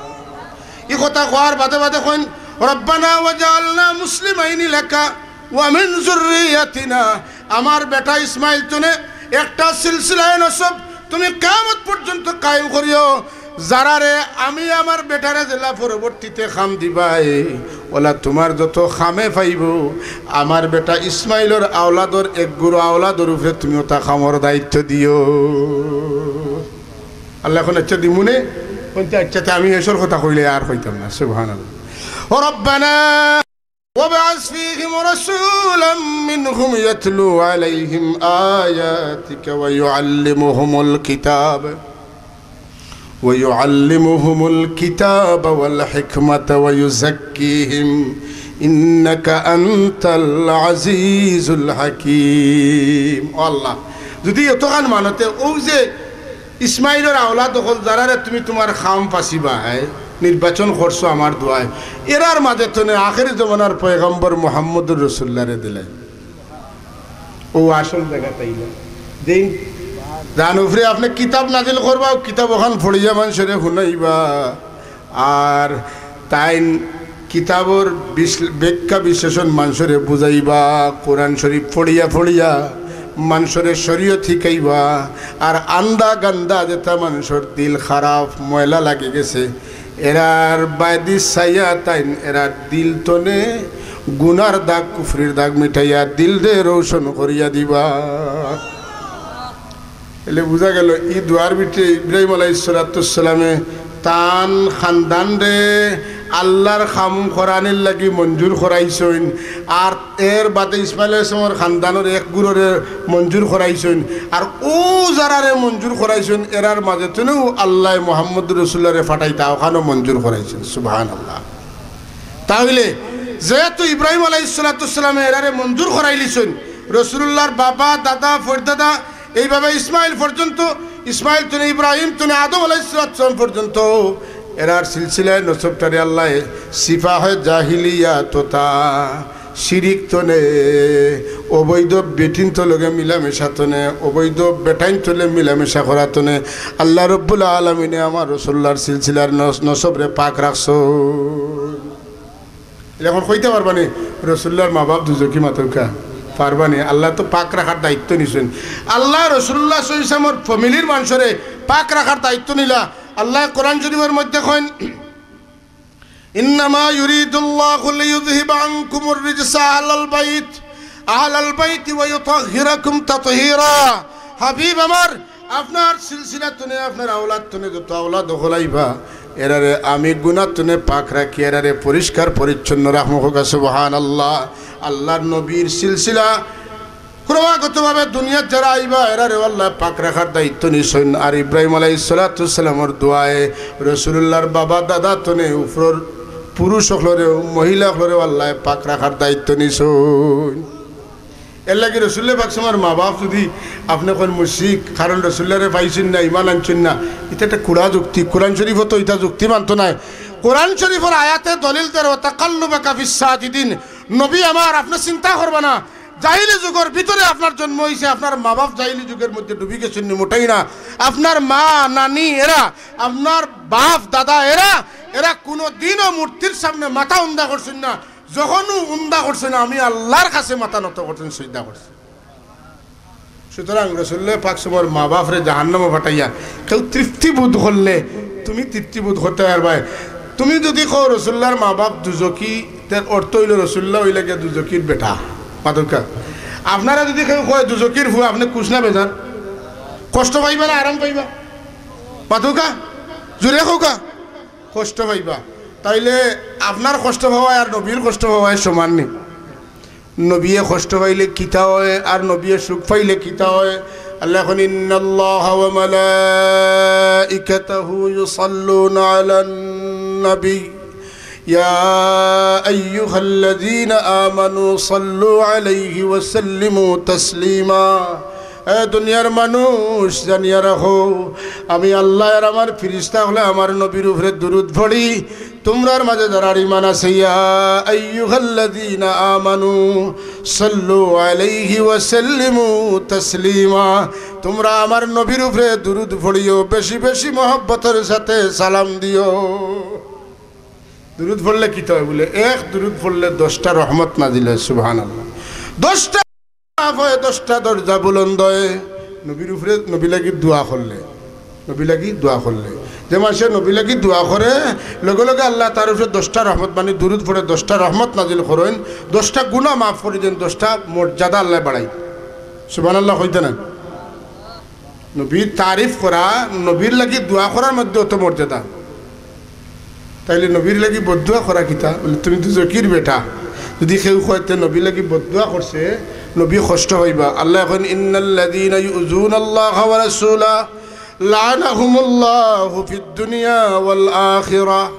ই কথা কওয়ার বাদে বাদে কইন, "রব্বানা ওয়াজআলনা মুসলিমাইনি লাকা ওয়া মিন যুররিয়াতিনা।" আমার বেটা ইসমাইল তনে একটা সিলসিলায়ে নসব তুমি কিয়ামত পর্যন্ত কায়েম করিও। যারারে আমি আমার বেটারে যেলা পরবর্তীতে কাম দিবায়, অলা তুমার যত কামে পাইবো, আমার বেটা ইসমাইলর আওলাদর এক গুরু আওলাদর উপরে তুমি অতা কামর দায়িত্ব দিও। আল্লায় কইন, "আচ্ছা দিমুনে।" কইন, "আচ্ছা, তে আমি হেষর কথা কইলে আর কইতাম না।" সুবহানাল্লাহ। ও রব্বানা وابعث فيهم رسولا منهم يتلو عليهم آياتك ويعلمهم الكتاب ويعلمهم الكتاب والحكمة ويزكيهم إنك أنت العزيز الحكيم। ও আল্লাহ, যদি অতখান মানতে, অউ যে ইসমাইলর আওলাদ অকল যারারে তুমি তুমার কাম পাছিবায়, নির্বাচন করছো আমার দোয়ায়, এরার মাঝে তনে আখেরি জমানার পয়গম্বর মুহাম্মদুর রাসুলুল্লাহরে দিলাইও। অউ আসল জাগাত আইলা। যেইন যান উপরে আপনে কিতাব নাজিল করবা, অউ কিতাব অখান পড়িয়া মানষরে হুনাইবা। আর তাইন কিতাবর বিশ্লে-, ব্যাখ্যা বিশ্লেষণ মানষরে বুঝাইবা, কোরআন শরীফ পড়িয়া পড়িয়া মানষরে শরীয়ত হিকাইবা। আর আন্দা গান্দা যেতা মানষর দিল খারাপ, ময়লা লাগি গেছে, এরার বায়দি চাইয়া তাইন এরার দিল তনে গুনার দাগ, কুফরির দাগ মিটাইয়া দিলরে রোশন করিয়া দিবা। এলে বুঝা গেল, ই দোয়ার ভিতরে ইব্রাহিম আলাইহিস সালাতু ওয়াস সালামে তান খানদানরে আল্লার কাম করানির লাগি মঞ্জুর করাইছইন, আর এর বাদে ইসমাইল আলাইহিস সালামর খানদানর এক গুরুরে মঞ্জুর করাইছইন, আর অউ যারারে মঞ্জুর করাইছইন, এরার মাঝে তনেউ আল্লায় মুহাম্মদুর রাসুলুল্লাহরে ফাটাইতা অখানও মঞ্জুর করাইছইন। সুবহানাল্লাহ। তাইলে যেহেতু ইব্রাহিম আলাইহিস সালাতু ওয়াস সালামে এরারে মঞ্জুর করাইলিছইন, রাসুলুল্লাহর বাবা, দাদা, পরদাদা, এইভাবে ইসমাইল পর্যন্ত, ইসমাইল তনে ইব্রাহিম তনে আদম আলাইহিস সালাতু ওয়াস সালাম পর্যন্ত এরার সিলসিলায় নসবটারে আল্লায় সিফাহে জাহিলিয়া তথা শিরিক তনে, অবৈধ বেটিন্তর লগে মিলামেশা তনে, অবৈধ বেটাইন্তর লগে মিলামেশা করা তনে আল্লাহ রব্বুল আলামিনে আমার রাসুলুল্লাহর সিলসিলার নস-, নসবরে পাক রাখছইন। এখন কইতা পারবানি রাসুলুল্লাহর মা বাপ দুজখি? মাতউক্কা, পারবানি? আল্লায় তো পাক রাখার দায়িত্ব নিছইন। আল্লায় রাসুলুল্লাহ সাল্লাল্লাহু আলাইহি ওয়াসাল্লামর ফ্যামিলির মানষরে পাক রাখার দায়িত্ব নিলা। আল্লায় কোরআন শরিফর মধ্যে কইন, "ইন্নামা ইউরিদুল্লাহু লিইউযহিবা আনকুমুর রিজসা আহলাল বাইত, আহলাল বাইতি ওয়া ইউতাহহিরাকুম তাতহীরা।" হাবিব আমার, আপনার সিলসিলা তনে, আপনার আওলাদ তনে যত আওলাদ অকল আইবা, এরারে আমি গুনা তনে পাক রাখি, এরারে পরিষ্কার পরিচ্ছন্ন রাখমু। কউক্কা সুবহানাল্লাহ। আল্লাহর নবীর সিলসিলা ক্রমাগতভাবে দুনিয়াত যারা আইবা, এরারেও আল্লায় পাক রাখার দায়িত্ব নিছইন। আর ইব্রাহিম আলাইহিস সালাতু ওয়াস সালামর দোয়ায় রাসুলুল্লাহর বাবা দাদা তনে উপরর পুরুষ অকলরেও, মহিলা অকলরেও আল্লায় পাক রাখার দায়িত্ব নিছইন। এরলাগি রাসুলুল্লাহ পাক সাল্লাল্লাহু আলাইহি ওয়াসাল্লামর মা বাপ যুদি আপনে কইন মুশরিক, কারণ রাসুলুল্লাহরে পাইছইন না, ইমান আনছইন না, ইটা একটা কুড়া যুক্তি। কোরআন শরিফো তো ইটা যুক্তি মানতো নায়। কোরআন শরিফর আয়াতে দলিল দের, "ওয়া তাকাল্লুবাকা ফিস সাজিদিন।" নবী আমার, আপনে চিন্তা করবা না, জাহিলি যুগর ভিতরে আপনার জন্ম অইছে, আপনার মা বাপ জাহিলি যুগর মধ্যে ডুবি গেছইন নি, মোটেই না। আপনার মা, নানি এরা, আপনার বাপ, দাদা এরা, এরা কুনুদিনও মূর্তির সামনে মাথা উন্দা করছইন না। যখনউ উন্দা করছইন, আমি আল্লাহর কাছে মাথা নত করছইন, সিজদা করছইন। সুতরাং রাসুলুল্লাহ পাক সাল্লাল্লাহু আলাইহি ওয়াসাল্লামর মা বাপরে জাহান্নামো পাঠাইয়া কেউ তৃপ্তি বোধ করলে, তুমি তৃপ্তি বোধ করতায় পারবায়। তুমি যুদি কও রাসুলুল্লাহর মা বাপ দুজখি, তার অর্থ অইলো রাসুলুল্লাহ অইলা গিয়া দুজখির বেটা। মাতউক্কা। আপনারে যুদি কেউ কয় দুজখির ফুয়া, আপনে খুশ না বেজার? কষ্ট পাইবা না আরাম পাইবা? মাতউক্কা। জুরে কউক্কা। কষ্ট পাইবা। তাইলে আপনার কষ্ট পাওয়ায় আর নবীর কষ্ট পাওয়ায় সমান নি? নবিয়ে কষ্ট পাইলে কিতা অয় আর নবিয়ে সুখ পাইলে কিতা অয়? আল্লায় কইন, "ইন্নাল্লাহা ওয়া মালাইকাতাহু ইউসাল্লুনা আলান নাবী, ইয়া আইয়ুহাল্লাযীনা আমানু সাল্লু আলাইহি ওয়া সাল্লিমু তাসলিমা।" এ দুনিয়ার মানুষ, জানিয়া রাখো, আমি আল্লায় আর আমার ফিরিস্তা অকলে আমার নবীর উপরে দুরুদ পড়ি। তুমরার মাঝে যারার ইমান আছে, ইয়া আইয়ুহাল্লাযীনা আমানু সাল্লু আলাইহি ওয়া সাল্লিমু তাসলিমা। তুমরা আমার নবীর উপরে দুরুদ পড়িও, বেশি বেশি মহব্বতর সাথে সালাম দিও। দুরুদ পড়লে কিতা অয় বুলে? এক দুরুদ পড়লে দশটা রহমত নাজিল অয়। সুবহানাল্লাহ। দশটা মাফ অয়, দশটা দরজা বুলন্দ অয়। নবীর উপরে, নবী লাগি দোয়া করলে, নবী লাগি দোয়া করলে, যে মানষে নবী লাগি দোয়া করে, লগে লগে আল্লায় তার উপরে দশটা রহমত, মানি দুরুদ পড়ে দশটা রহমত নাজিল করইন, দশটা গুনা মাফ করি দেইন, দশটা মর্যাদা আল্লায় বাড়াই। সুবহানাল্লাহ কইতা না? নবীর তারিফ করা, নবীর লাগি দোয়া করার মধ্যে অত মর্যাদা। তাইলে নবীর লাগি বদদোয়া করা কিতা? বুলে, "তুমি দুজখির বেটা।" যুদি কেউ কয়, "তে নবীর লাগি বদদোয়া করছে, নবী কষ্ট পাইবা।" আল্লায় কইন, "ইন্নাল্লাযীনা ইউযুনাল্লাহা ওয়া রাসূলাহু লাআনাহুমুল্লাহু ফিদ দুনিয়া ওয়াল আখিরাহ।"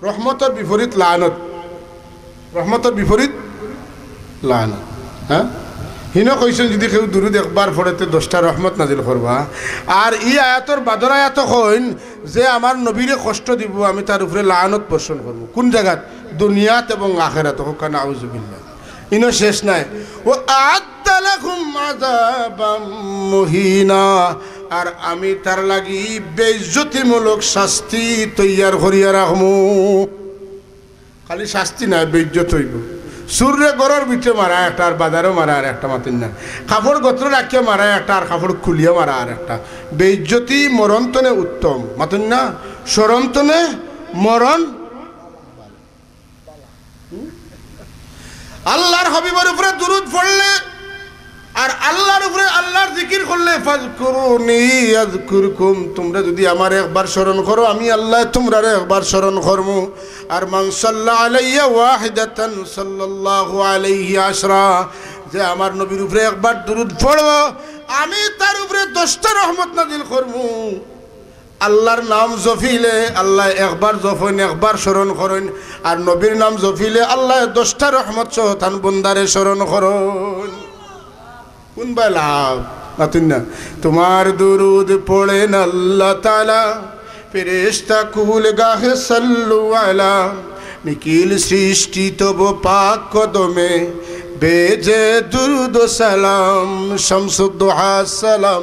রহমতর বিপরীত লানত। রহমতর বিপরীত লানত। হ্যাঁ? হিনো কইছইন, যুদি কেউ দুরুদ একবার পড়ে, তে দশটা রহমত নাজিল করবা। আর ই আয়াতর বাদর আয়াতো কইন যে, "আমার নবীরে কষ্ট দিবো, আমি তার উপরে লানত বর্ষণ করমু।" কুন জাগাত? দুনিয়াত এবং আখেরাত। কউক্কা নাউজুবিল্লাহ। ইনো শেষ নায়। "ওয়া আ'আদ্দা লাহুম আযাবাম মুহিনা।" আর আমি তার লাগি বেইজ্জতিমূলক শাস্তি তৈয়ার করিয়া রাখমু। খালি শাস্তি নায়, বেইজ্জত অইবো। চুররে ঘরর ভিতরে মারা একটা, আর বাজারো মারা আর একটা, মাতইন না। কাপড় গতরো রাখিয়া মারা একটা, আর কাপড় খুলিয়া মারা আর একটা। বেইজ্জতি মরণ তনে উত্তম, মাতইন না। শরম তনে মরণ। হুম? আল্লাহর হাবিবর উপরে দুরুদ পড়লে আর আল্লাহর উপরে আল্লাহর জিকির করলে, "ফাযকুরুনি আযকুরকুম", তুমরা যুদি আমারে একবার স্মরণ করো, আমি আল্লায় তুমরারে একবার স্মরণ করমু। আর "মান সাল্লা আলাইয়া ওয়াহিদাতান সাল্লাল্লাহু আলাইহি আশরা", যে আমার নবীর উপরে একবার দুরুদ পড়বো, আমি তার উপরে দশটা রহমত নাজিল করমু। আল্লাহর নাম জপিলে আল্লায় একবার জপইন, একবার স্মরণ করইন, আর নবীর নাম জপিলে আল্লায় দশটা রহমত সহ তান বন্দারে স্মরণ করইন। কুনবায় লাভ? মাতুন না। তোমার দুরুদ পড়েন আল্লাহ তাআলা, ফেরেশতা কুল গাহে সাল্লু আলা, নিখিল সৃষ্টি তব পাক কদমে, বেজে দুরুদ ও সালাম, শামসুদ্দোহা সালাম,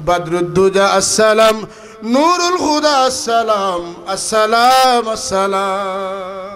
বদরুদ্দুজা আসসালাম, নুরুল হুদা আসসালাম, আসসালাম, আসসালাম।